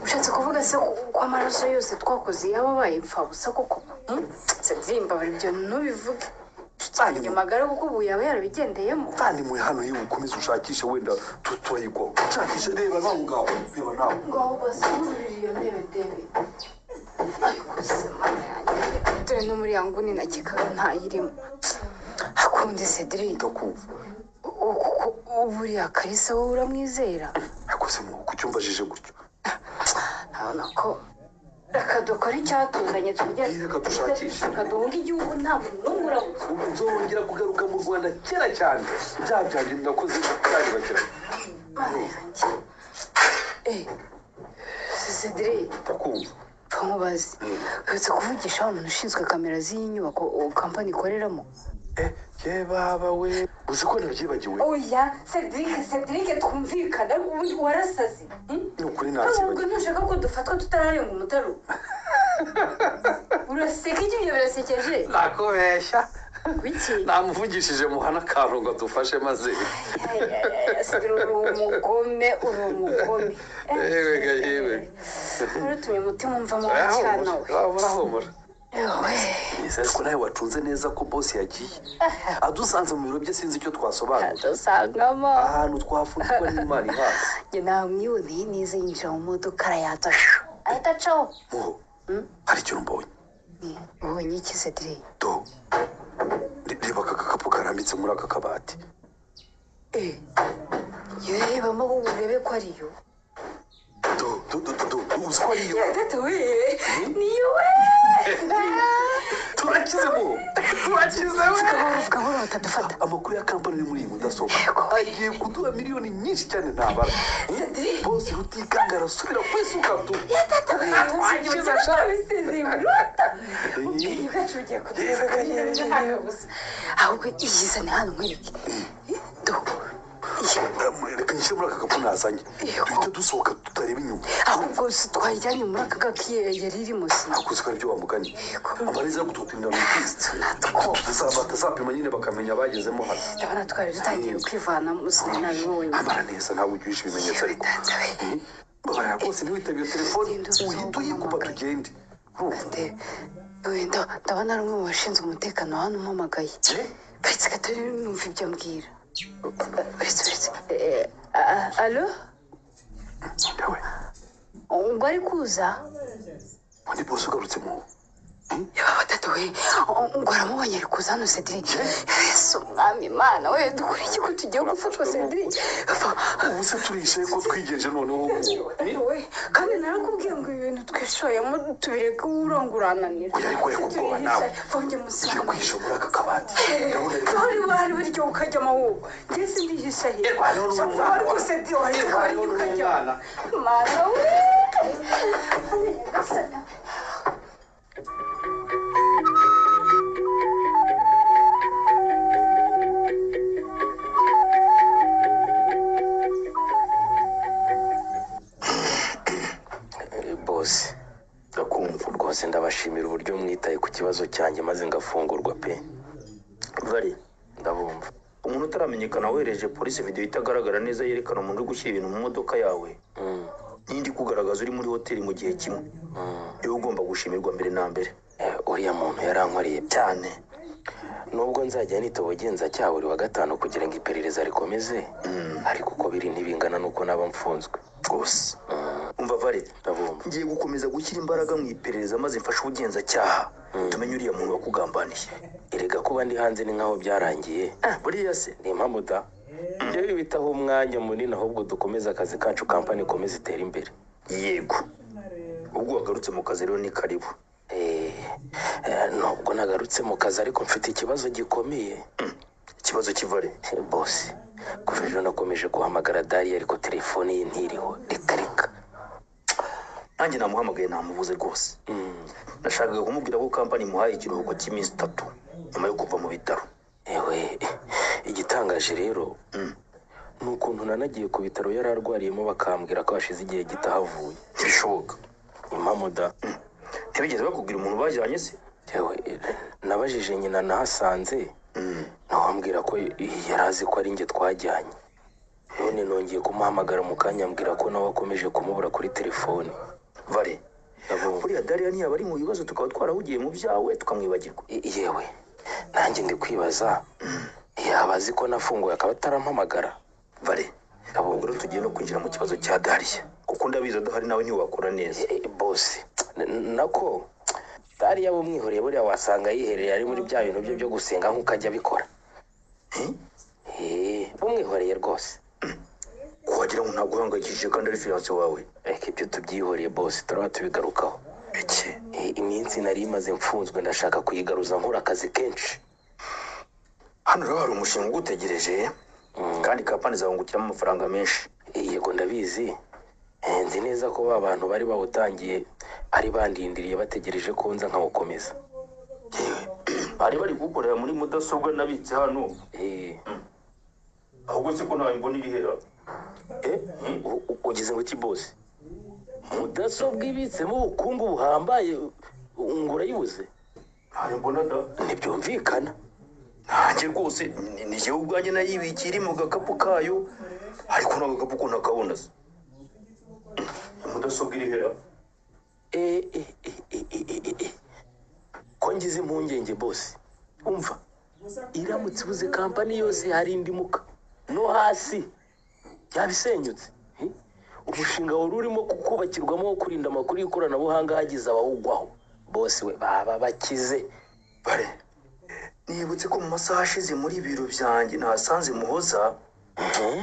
S5: Ushatse kuvuga se ko amaraso yose twakoze yaba abaye imfabusa koko? Cedric, mbabara ibyo ntubivuge. Inshuti magara kuko ubu yaba yarabigendeyemo.
S3: Kandi mwe hano iyo ukomeza ushakishe wenda turayigwaho. Ushakishe, reba nawe ngaho, reba nawe.
S5: Ngaho basururira iyo ntebe ndebe. Ariko se mana yanjye, dore no muri ya nguni nakekaga ntayirimo. Hakundi Cedric,
S3: Ndakumva.
S5: Buriya Kalisa wowe uramwizera?
S3: Ariko se mu kucyumva jije gutyo?
S5: Ntabona ko reka dukore icyatuzanye tujye.
S3: Reka dushakishe.
S5: Reka duhunge igihugu nta muntu n'umwe urabuze.
S3: Ubu nzongera kugaruka mu Rwanda kera cyane. Ibyaha byanjye nakoze byaribagiranye.
S5: Mana yanjye. Cedric,
S3: Ndakumva.
S5: pfa nkubaze. Uherutse kuvugisha wa muntu ushinzwe kamera z'iyi nyubako kampani ikoreramo?
S3: Ye baba we, uzi ko nabyibagiwe?
S5: Oya Cedric, twumvikana, ubundi warasaze.
S3: Ni ukuri
S5: Ntabwo
S3: nabyibagiwe.
S5: ntushaka ko dufatwa tutararenga umutaru. Uraseka iki? Ibyo birasekeje?
S3: Nakubeshya.
S5: Wiki?
S3: Namuvugishije muhana akantu ngo adufashe maze.
S5: Cedric, uri umugome, uri umugome.
S3: Yewe ga yewe.
S5: Urutumye umutima umvamo cyane we.
S3: Urahumura.
S5: Yewe.
S3: Ese ariko nawe wacunze neza ko boss yagiye? Adusanze mu biro bye sinzi icyo twasobanura.
S5: Adusangamo.
S3: Ahantu twafungirwa n'Imana ihazi.
S5: Njye namwiboneye neza yinjira mu modoka arayatsa. Ahita acaho.
S3: Muho, hari ikintu mbonye.
S5: Ubonye iki Cedric?
S3: Do. Reba aka gakapu karambitse muri aka kabati.
S5: Yerebamo urebe ko ariyo.
S3: Do, do, do, do, do, uzi ko ariyo.
S5: Data we, niyo we.
S3: Turakize mu. Turakize we.
S5: Gahoro batadufata.
S3: Amakuru ya kampani ari muri iyi mudasobwa agiye kuduha miliyoni nyinshi cyane ntabara. Bose Rutikanga arasubira ku isuka tu.
S5: Ahubwo iyizane hano nkwereke. Do.
S3: Reka nyishyire muri aka kapu nazanye. Duhite dusohoka tutareba inyuma.
S5: Ahubwo si twayijyanye muri aka gaki yari irimo si.
S3: Ariko uzi ko aribyo wa mugani. Amarezi yo kutupimira mu bwiza. Batazapima nyine bakamenya abagezemo hano.
S5: Ndabona twari dutangiye kwivanamo sinabibonye.
S3: Amara neza ntabwo ujya uhisha ibimenyetso ariko. Babarira rwose ntiwitabye iyo telefone uhite uyikupa tugende.
S5: Wenda ndabona ari umwe mu bashinzwe umutekano hano umpamagaye. Uretse gato numva ibyo ambwira. Uretse. Alo? Ngo ari kuza?
S3: Undi bose ugarutse mu.
S5: Yaba batatu we, ngo aramubonye ari kuza hano Cedric. Yesu umwami Imana we, dukora iki ko tugiye gufatwa Cedric?
S3: Ubu se turishe ko twigenje noneho ubu.
S5: Kandi narakubwiye ngo ibi bintu twishoyemo tubireke urangurananira.
S3: Oya ariko reka ubwoba nawe. Ugiye kwihisha muri aka kabati.
S5: Ndabona ari buryo ukajyamo wowe. Njye sindihisha he. Ariko Cedric wari ukajyamo. Mana we.
S11: Bose
S1: Ndakumva.
S11: rwose ndabashimira uburyo mwitaye ku kibazo cyanjye maze ngafungurwa pe.
S1: Vare,
S11: Ndabumva.
S1: umuntu utaramenyekana wohereje polisi video itagaragara neza yerekana umuntu uri gushyira ibintu mu modoka yawe n'indi kugaragaza uri muri hoteli mu gihe kimwe. Niwe ugomba gushimirwa mbere na mbere.
S11: Uriya muntu yarankoreye
S1: cyane.
S11: Nubwo nzajya nita ubugenzacyaha buri wa gatanu kugira ngo iperereza rikomeze, ariko uko biri ntibingana n'uko naba mfunzwe.
S1: Rwose. Umva Vare,
S11: Ndabumva.
S1: ngiye gukomeza gushyira imbaraga mu iperereza maze mfashe ubugenzacyaha tumenye uriya muntu wakugambaniye.
S11: Erega kuba ndi hanze ni nkaho byarangiye.
S1: Buriya se
S11: Ni impamvu da. Ibyo bibitaho umwanya munini ahubwo dukomeze akazi kacu kampani ikomeze itere imbere.
S1: Yego. Ubwo wagarutse mu kazi rero ni karibu.
S11: Nubwo nagarutse mu kazi ariko mfite ikibazo gikomeye.
S1: Ikibazo kivare?
S11: Bose, kuva ejo nakomeje guhamagara Dariya ariko telefone ye ntiriho. Reka reka.
S1: Nanjye namuhamagaye namubuze rwose. Nashakaga kumubwira ko kampani imuhaye ikiruhuko cy'iminsi 3 nyuma yo kuva mu bitaro.
S11: Ewe, igitangaje rero ni ukuntu nanagiye ku bitaro yari arwariyemo bakambwira ko hashize igihe gito ahavuye.
S1: Ntibishoboka.
S11: Impamo da.
S1: Ntibigeze bakubwira umuntu bajyanye se?
S11: Yewe, nabajije nyina nahasanze, nawe ambwira Ambwira ko yari azi ko ari njye twajyanye. None nongeye kumuhamagara mu kanya ambwira ko nawe akomeje kumubura kuri telefone.
S1: Vare, buriya Dariya ntiyaba ari mu bibazo tukaba twarahugiye mu byawe tukamwibagirwa.
S11: Yewe nanjye ndi kwibaza, yaba azi ko nafunguye akaba atarampamagara.
S1: Vare, ubwo rero tugiye no kwinjira mu kibazo cya Dariya, kuko ndabizi adahari nawe ntiwakora neza.
S11: Bose nako Dariya bumwihoreye, buriya wasanga yihereye ari muri bya bintu bye byo gusenga nk'uko ajya abikora. Bumwihoreye rwose.
S1: Wagira ngo ntabwo uhangayikishije kandi ari fiyanse wawe.
S11: Reka ibyo tubyihoreye bose, turaba tubigarukaho. Iminsi nari imaze mfunzwe ndashaka kuyigaruza nkora akazi kenshi.
S1: Hano rero hari umushinga ugutegereje, kandi kampani zawungukiramo amafaranga menshi.
S11: Yego ndabizi, nzi neza ko ba bantu bari bawutangiye ari bandindiriye bategereje ko nza nkawukomeza.
S1: Bari bari kuwukorera muri mudasobwa nabitse hano. Ahubwo se ko ntawe mbona irihera?
S11: Ugize ngo iki bose? Mudasobwa ibitsemo ubukungu buhambaye ngo urayibuze?
S1: Ntayo mbona da.
S11: Ntibyumvikana.
S1: Nanjye rwose ni jyewe ubwanjye nayibikiye iri mu gakapu kayo, ariko nta gakapu ko ntakabona se. Mudasobwa irihera?
S11: Ko ngize impungenge bose. Umva, iramutse ibuze kampani yose hari indimuka no hasi yabisenyutse. Umushinga wari urimo kubakirwamo wo kurinda amakuru y'ikoranabuhanga hagize abawugwaho bose we baba bakize.
S1: Bare, nibutse ko mu masaha ashize muri biro byanjye nahasanze Muhoza,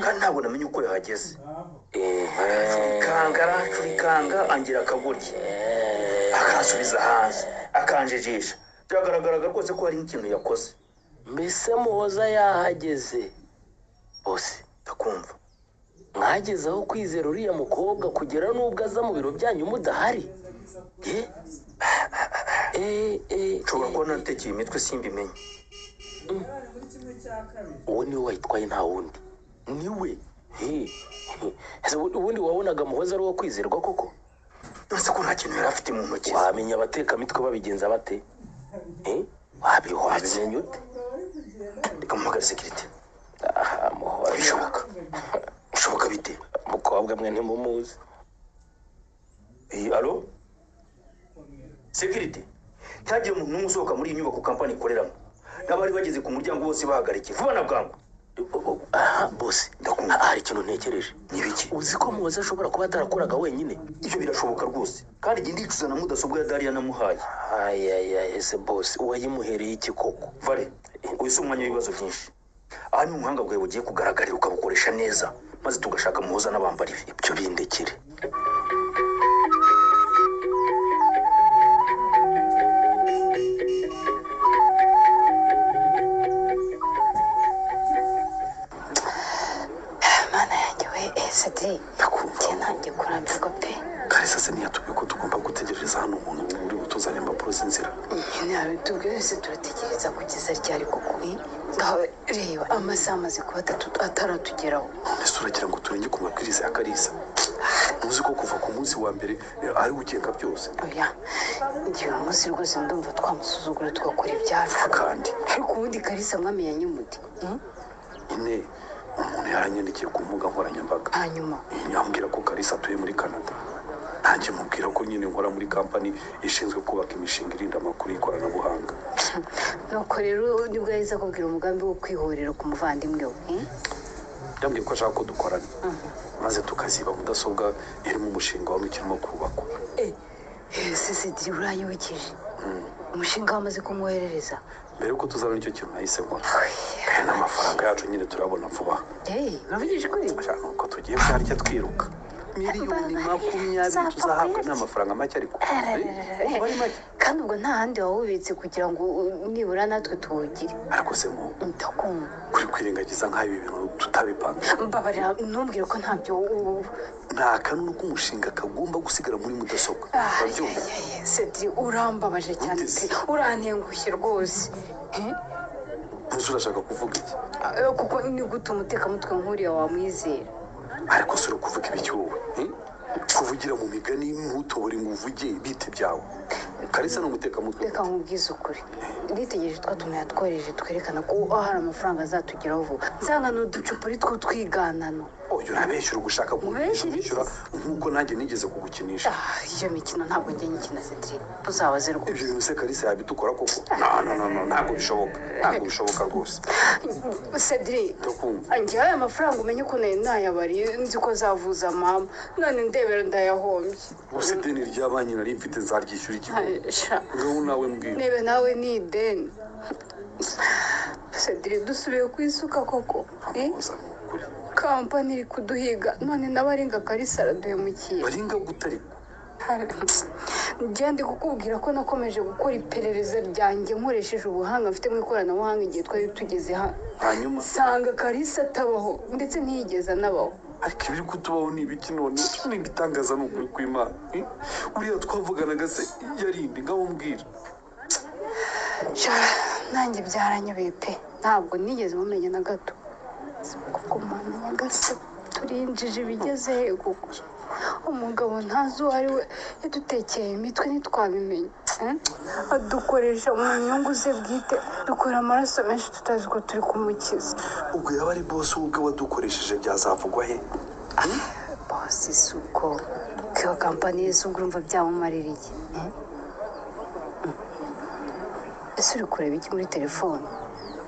S1: kandi ntabwo namenye uko yahageze. Aracurikanga angira akagoryi, akansubiza hanze, akanjijisha. Byagaragaraga rwose ko hari nk'ikintu yakoze.
S11: Mbese Muhoza yahageze bose?
S1: Ndakumva.
S11: Mwageze aho kwizera uriya mukobwa kugera n'ubwo aza mu biro byanyu mudahari?
S1: Nshobora kuba natekeye imitwe simbimenye.
S11: Uwo niwe wayitwaye nta wundi, niwe. Ubundi wabonaga Muhoza ari uwo kwizerwa koko?
S1: Nonese ko nta kintu yari afite mu ntoki.
S11: Wamenya abatekamitwe babigenza bate? Wabimenya ute?
S1: Reka muhamagare sekirite.
S11: Muhoza
S1: bishoboka. Bishoboka bite?
S11: Mukobwa mwe ntimumuzi.
S1: Alo? Sekirite, ntihagire umuntu n'umwe usohoka muri iyi nyubako kampani ikoreramo. N'abari bageze ku muryango bose bahagarike vuba na bwangu.
S11: Aha bose,
S1: ndakumva.
S11: Hari ikintu ntekereje.
S1: Ni ibiki?
S11: Uzi ko Muhoza ashobora kuba atarakoraga wenyine?
S1: Ibyo birashoboka rwose, kandi njye ndicuza na mudasobwa ya Dariya namuhaye.
S11: Ayayaya, ese bose uwayimuhereye iki koko?
S1: Vare, uyu si umwanya w'ibibazo byinshi. Aha ni ubuhanga bwawe bugiye kugaragarira ukabukoresha neza, maze tugashaka Muhoza n'abambari be.
S11: Ibyo bindekere.
S5: Mana yanjye we, Cedric, njye ntangiye kurambirwa pe.
S3: Kalisa se ntiyatubwiye ko tugomba gutegereza hano umuntu uri butuzane impapuro z'inzira?
S5: Nyine tubwiye wese turategereza kugeza ryari koko? Ngaho reba amasaha amaze kuba atatu ataratugeraho.
S3: None uragira ngo turenge ku mabwiriza ya Kalisa? Ntuzi ko kuva ku munsi wa mbere ari ugenga byose?
S5: Oya, njye uyu munsi rwose ndumva twamusuzugura tugakora ibyacu.
S3: Kandi
S5: ariko ubundi Kalisa mwamenyanye mute?
S3: Nyine umuntu yaranyandikiye ku mbuga nkoranyambaga,
S5: hanyuma
S3: yambwira ko Kalisa atuye muri Canada. Nanjye mubwira ko nyine nkora muri kampani ishinzwe kubaka imishinga irinda amakuru y'ikoranabuhanga.
S5: Nuko rero nibwo yahise akubwira umugambi wo kwihorera ku muvandimwe we?
S3: Yambwiye ko ashaka ko dukorana, maze tukaziba mudasobwa irimo umushinga wari ukirimo kubakwa.
S5: Cedric, uranyibukije umushinga wamaze kumwoherereza.
S3: Mbere yuko tuzabona icyo kintu nahise nkora, kandi n'amafaranga yacu nyine turabona vuba.
S5: Uravugisha ukuri?
S3: Nuko tugiye byarya twiruka. 20 miliyoni tuzahabwa ni amafaranga make, ariko ari make.
S5: Kandi ubwo nta handi wawubitse kugira ngo nibura natwe tuwugire?
S3: Ariko se mu
S5: Ndakumva.
S3: Kuri kwirengagiza nk'aho ibi bintu tutabipanga.
S5: Mbabarira, ntumbwire ko ntabyo.
S3: Nta kanunu k'umushinga kagomba gusigara muri mudasobwa, urabyumva?
S5: Cedric, urambabaje cyane pe, urantengushye rwose.
S3: Ntuzi urashaka kuvuga iki?
S5: Kuko ni gute umutekamutwe nk'uriya wamwizera?
S3: Ariko si uri kuvuga ibiki wowe? Kuvugira mu migani ntutobore ngo uvuge bite byawe. Kalisa ni umutekamutwe.
S5: Reka nkubwize ukuri, nitegereje twa tuntu yatwohereje twerekana ko hari amafaranga azatugeraho vuba, nsanga ni uducupuri tw'utwiganano.
S3: Oya, urabeshyura ugushaka
S5: Ubeshyira iki?
S3: kwishyura nk'uko nanjye nigeze kugukinisha.
S5: Ah, iyo mikino ntabwo njye nyikina, Cedric, uzabaze rwose.
S3: Ibyo bintu se Kalisa yabidukora koko? No, no, no, no, ntabwo bishoboka, ntabwo bishoboka rwose.
S5: Cedric,
S3: Ndakumva.
S5: njyewe aya mafaranga umenye ko nari nayabariye nzi ko azavuza mama, none ndebera ndayahombye.
S3: Gusa ideni rya banki nari mfite nzaryishyura ikigo?
S5: Ay, sha.
S3: Ngaho nawe mbwira.
S5: Nebe nawe ni ideni. Cedric, dusubiye ku isuka koko, eh?
S3: Muhoza, ni ukuri.
S5: Kampani iri kuduhiga, none n'abaringa Kalisa araduhemukiye.
S3: Baringa gute ariko?
S5: Njye ndi kukubwira ko nakomeje gukora iperereza ryanjye nkoresheje ubuhanga mfite mu ikoranabuhanga igihe twari tugeze hano,
S3: Hanyuma?
S5: nsanga Kalisa atabaho, ndetse ntiyigeze anabaho.
S3: Ariko ibiri kutubaho ni ibiki none? Ni ibitangaza, ni ukuri kw'Imana. Eh? Uriya twavuganaga se yarindi? Ngaho mbwira.
S5: Sha, nanjye byaranyobeye pe, ntabwo nigeze mumenya na gato. Kuko Mana nyagasani, turinjije ibigeze he kuko umugabo ntazi uwo ari we yadutekeye imitwe ntitwabimenye, eh? Adukoresha mu nyungu ze bwite, dukora amaraso menshi tutazi ko turi kumukiza.
S3: Ubwo yaba ari bosi ubwe wadukoresheje, byazavugwa he?
S5: Bosi si uko kiba kampani ye, si ubwo urumva byamumarira iki, eh? Ese uri kureba iki muri telefone?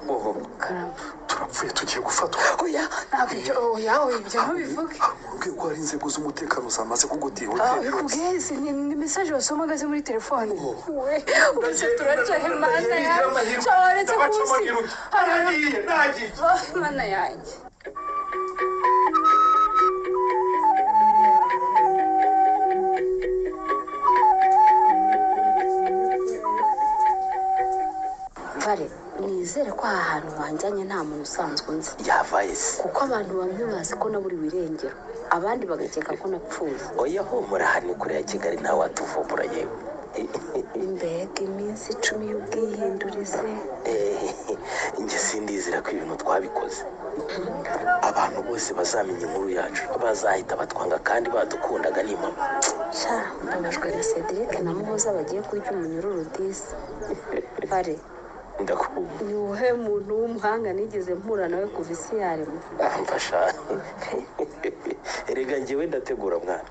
S3: Oho.
S5: Karame.
S3: Turapfuye, tugiye gufatwa.
S5: Oya, ntabwo ibyo, oya, oya, ibyo ntubivuge.
S3: Ubwiye ko hari inzego z'umutekano zamaze kugotira
S5: Ah,
S3: hoteli yose.
S5: bikubwiye se ni message wasomaga ze muri telefone? We, ubu se turaca he? Mana yanjye, waretse kuwusiga.
S4: Nagiye, nagiye.
S5: Ah, Mana yanjye.
S2: Vare, nizere ko aha hantu wanjyanye nta muntu usanzwe unzi.
S11: Yavaye se?
S2: Kuko abantu bamwe bazi ko naburiwe irengero, abandi bagakeka ko napfuye.
S11: Oya, humura, hano kure ya Kigali ntawe watuvumbura yewe.
S2: Mbega iminsi 10 y'ubwihindurize!
S11: Njye sindizera ko ibintu twabikoze. Abantu bose bazamenya inkuru yacu bazahita batwanga kandi badukundaga, ni mama.
S2: Sha, mbabajwe na Cedric na Muhoza bagiye kurya umunyururu disi. Vare,
S11: Ndakumva.
S2: ni uwuhe muntu w'umuhanga nigeze mpura nawe kuva isi yaremwa?
S11: Mfasha erega, njyewe ndategura mwana.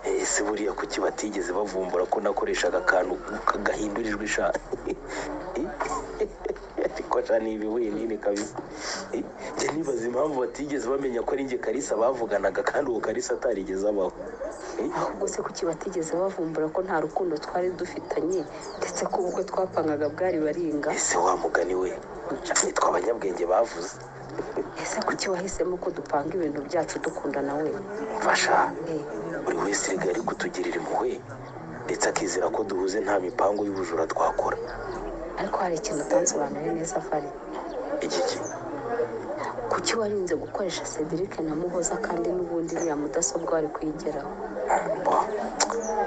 S11: Ese buriya kuki batigeze bavumbura ko nakoreshaga akantu gahindurijwe sha? Ariko sha, ni ibihuye kabisa. Njye nibaza impamvu batigeze bamenya ko ari njye Kalisa bavuganaga, kandi uwo Kalisa atarigeze abaho.
S2: Ahubwo se kuki batigeze bavumbura ko nta rukundo twari dufitanye, ndetse ko ubukwe twapangaga bwari baringa?
S11: Ese wa mugani we, nitwa abanyabwenge bavuze.
S2: Ese kuki wahisemo ko dupanga ibintu byacu dukundana we?
S11: Mfasha, buri wese erega ari kutugirira impuhwe, ndetse akizera ko duhuze nta mipango y'ubujura twakora.
S2: Ariko hari ikintu utansobanuriye neza, Vare.
S11: Igiki?
S2: Kuki warinze gukoresha Cedric na Muhoza kandi n'ubundi iriya mudasobwa wari kuyigeraho?
S11: Bo,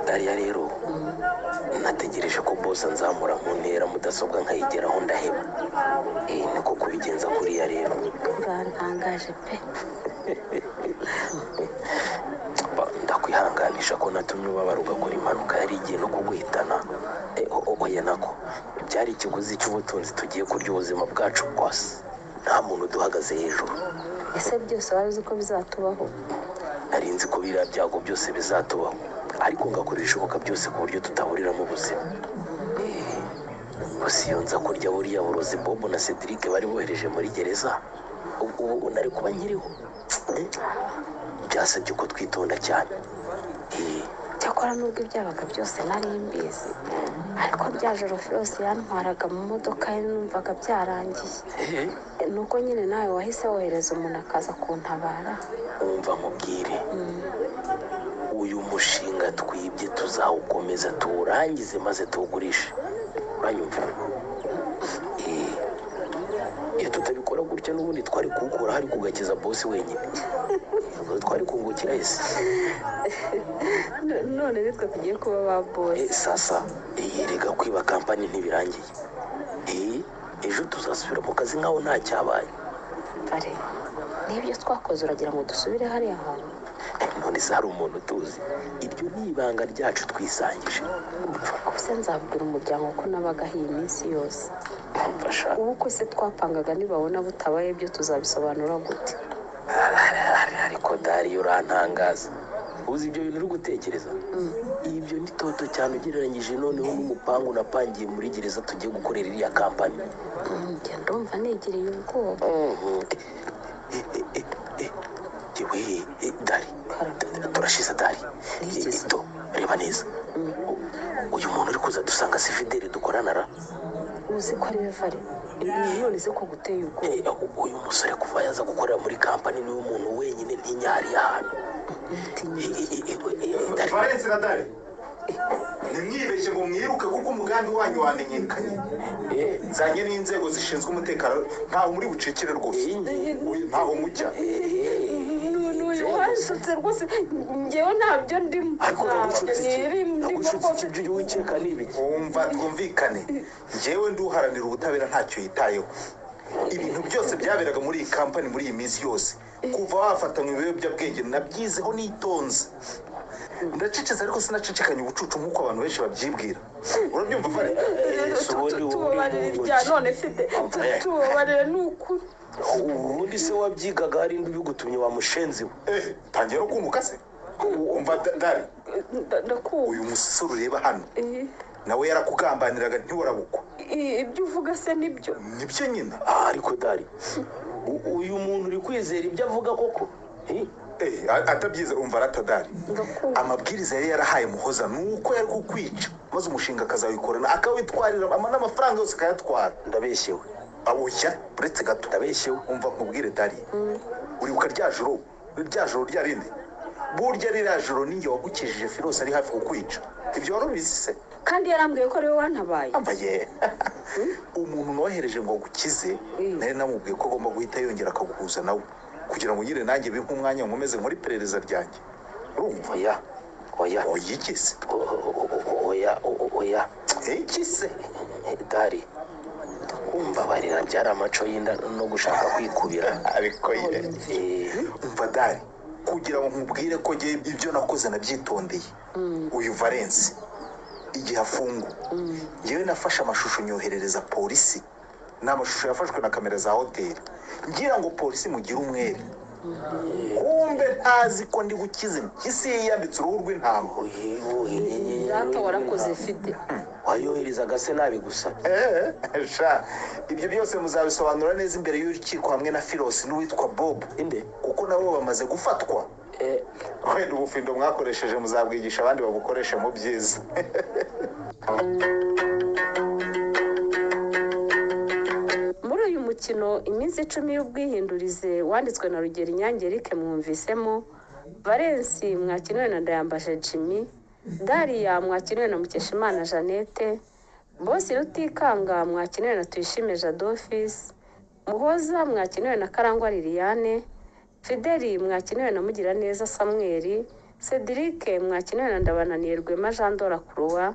S11: Dariya rero, nategereje ko bose anzamura mu ntera, mudasobwa nkayigeraho, ndaheba. Niko kubigenza kuriya rero.
S2: Urantangaje pe.
S11: Ba, ndakwihanganisha ko natumye ubabara ugakora impanuka yari igiye no kuguhitana. Oya, nako byari ikiguzi cy'ubutunzi tugiye kurya ubuzima bwacu bwose nta muntu uduhagaze hejuru.
S2: Ese byose wari uzi ko bizatubaho?
S11: Nari nzi ko biriya byago byose bizatubaho, ariko ngakora ibishoboka byose ku buryo tutaburiramo ubuzima. Gusa iyo nza kurya buriya burozi Bobo na Cedric bari bohereje muri gereza, ubu nari kuba nkiriho. Byasabye ko twitonda cyane.
S2: Cyakora nubwo ibyabaga byose nari mbizi, ariko rya joro Firosi yantwaraga mu modoka ye numvaga byarangiye. Nuko nyine nawe wahise wohereza umuntu akaza kuntabara.
S11: Wumva nkubwire, uyu mushinga twibye tuzawukomeza tuwurangize maze tuwugurishe, uranyumva? Iyo tutabikora gutya n'ubundi twari kuwukura hari kugakiza bosi wenyine. Ubwo twari kungukira ese?
S2: None nitwe tugiye kuba ba bosi?
S11: Sasa erega kwiba kampani ntibirangiye. Ejo tuzasubira mu kazi nkaho nta cyabaye.
S2: Vare, n'ibyo twakoze uragira ngo dusubire hariya hantu?
S11: None se hari umuntu tuzi? Iryo ni ibanga ryacu twisangije.
S2: Ubuse nzabwira umuryango ko nabagaho iyi minsi yose?
S11: Mfasha.
S2: Ubu ko se twapangaga, nibabona butabaye ibyo tuzabisobanura gute?
S11: Ariko Dariyo, urantangaza. Uzi ibyo bintu uri gutekereza, ibyo ni toto cyane ugereranyije noneho n'umupangu napangiye muri gereza tugiye gukorera iriya kampani.
S2: Njya ndumva nigiriye ubwoba.
S11: Yewe Dari, turashize Dari. Do, reba neza. Uyu muntu uri kuza dusanga si Fideli dukorana ra?
S2: Uzi ko ari we Vare? None se ko guteye ubwoba?
S11: Uyu musore kuva yaza gukorera muri kampani niwe muntu wenyine ntinya hariya hantu.
S4: Valence na Dari, ntimwibeshye ngo mwiruke, kuko umugambi wanyu wamenyekanye. Nzanye n'inzego zishinzwe umutekano, ntaho muri bucikire rwose. Ntaho mujya.
S2: N'uyu wanshutse rwose, ngewe ntabyo ndimo.
S11: Ariko
S2: ntabyo ndimo rwose.
S11: Ibyo wikeka ni ibiki?
S4: Wumva, twumvikane. Njyewe nduharanira ubutabera ntacyo yitayeho. Ibintu byose byaberaga muri iyi kampani muri iyi minsi yose kuva wafatanywe ibiyobyabwenge nabyizeho nitonze, ndacecetse, ariko sinacecekanye ubucucu nk'uko abantu benshi babyibwira. Urabyumva, Vare?
S2: Tubabarire irya none Fide, tubabarire ni ukuri.
S11: Ubundi se wabyigaga hari indi ubigutumye, wa mushenzi we?
S4: Tangiye no kunguka se. Umva Dari,
S2: Ndakumva.
S4: uyu musore ureba hano nawe yarakugambaniraga, ntiwarabukwa.
S2: Ibyo uvuga se nibyo?
S4: Nibyo nyine.
S11: Ariko Dari, uyu muntu uri kwizera ibyo avuga koko?
S4: Atabyize. Umva ratadari,
S2: Ndakumva.
S4: amabwiriza yari yarahaye Muhoza ni uko yari kukwica, maze umushinga akazawikorana, akawitwarira n'amafaranga yose akayatwara.
S11: Ndabeshyewe?
S4: Oya, uretse gato.
S11: Ndabeshyewe?
S4: Umva nkubwire Dari, uribuka rya joro, rya joro rya rindi? Burya ririya joro ninjye wagukijije Firosi ari hafi kukwica. Ibyo wari ubizi se?
S2: Kandi yarambwiye ko ariwe wantabaye.
S4: Ambaye umuntu nohereje ngo agukize, nari namubwiye ko agomba guhita yongera akaguhuza nawe kugira ngo nyine nanjye bimpe umwanya nkomeze nkore iperereza ryanjye. Urumva?
S11: Oya, oya.
S4: Oya iki se?
S11: Oya, oya.
S4: Iki se?
S11: Dari, mbabarira, byari amaco y'inda no gushaka kwikubira.
S4: Ariko ye, umva Dari, kugira ngo nkubwire ko njye ibyo nakoze nabyitondeye, uyu Valence igihe afungwa njyewe nafashe amashusho nyoherereza polisi. Ni amashusho yafashwe na kamera za hoteli, ngira ngo polisi mugire umwere. Kumbe ntazi ko ndi gukiza impyisi yiyambitse uruhu rw'intama.
S2: Data, warakoze Fide.
S11: Wayoherezaga se nabigusabye?
S4: Sha, ibyo byose muzabisobanura neza imbere y'urukiko hamwe na Filosi n'uwitwa Bob.
S11: Inde?
S4: Kuko nabo bamaze gufatwa. Wenda ubufindo mwakoresheje muzabwigisha abandi babukoreshe mu byiza.
S2: Muri uyu mukino Iminsi 10 y'ubwihindurize, wanditswe na Rugero Inyange Eric, mwumvisemo Valensi mwakiniwe na Ndayambaje Jimmy, Dariya mwakiniwe na Mukeshimana Jeannette, Bosi Rutikanga mwakiniwe na Tuyishime Jadofisi, Muhoza mwakiniwe na Karangwa Liliane, Fideli mwakiniwe na Mugiraneza Samuel, Cedric mwakiniwe na Ndabananiye Rwema Jean Dora Croix,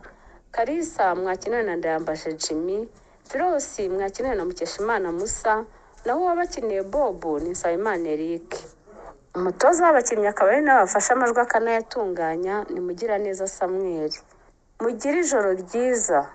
S2: Kalisa mwakiniwe na Ndayambaje Jimmy, Firosi mwakiniwe na Mukeshimana Musa, naho uwabakiniye Bob ni Nsabimana Eric. Umutoza w'abakinnyi akaba ari nawe wafashe amajwi akanayatunganya ni Mugiraneza Samuel. Mugire ijoro ryiza.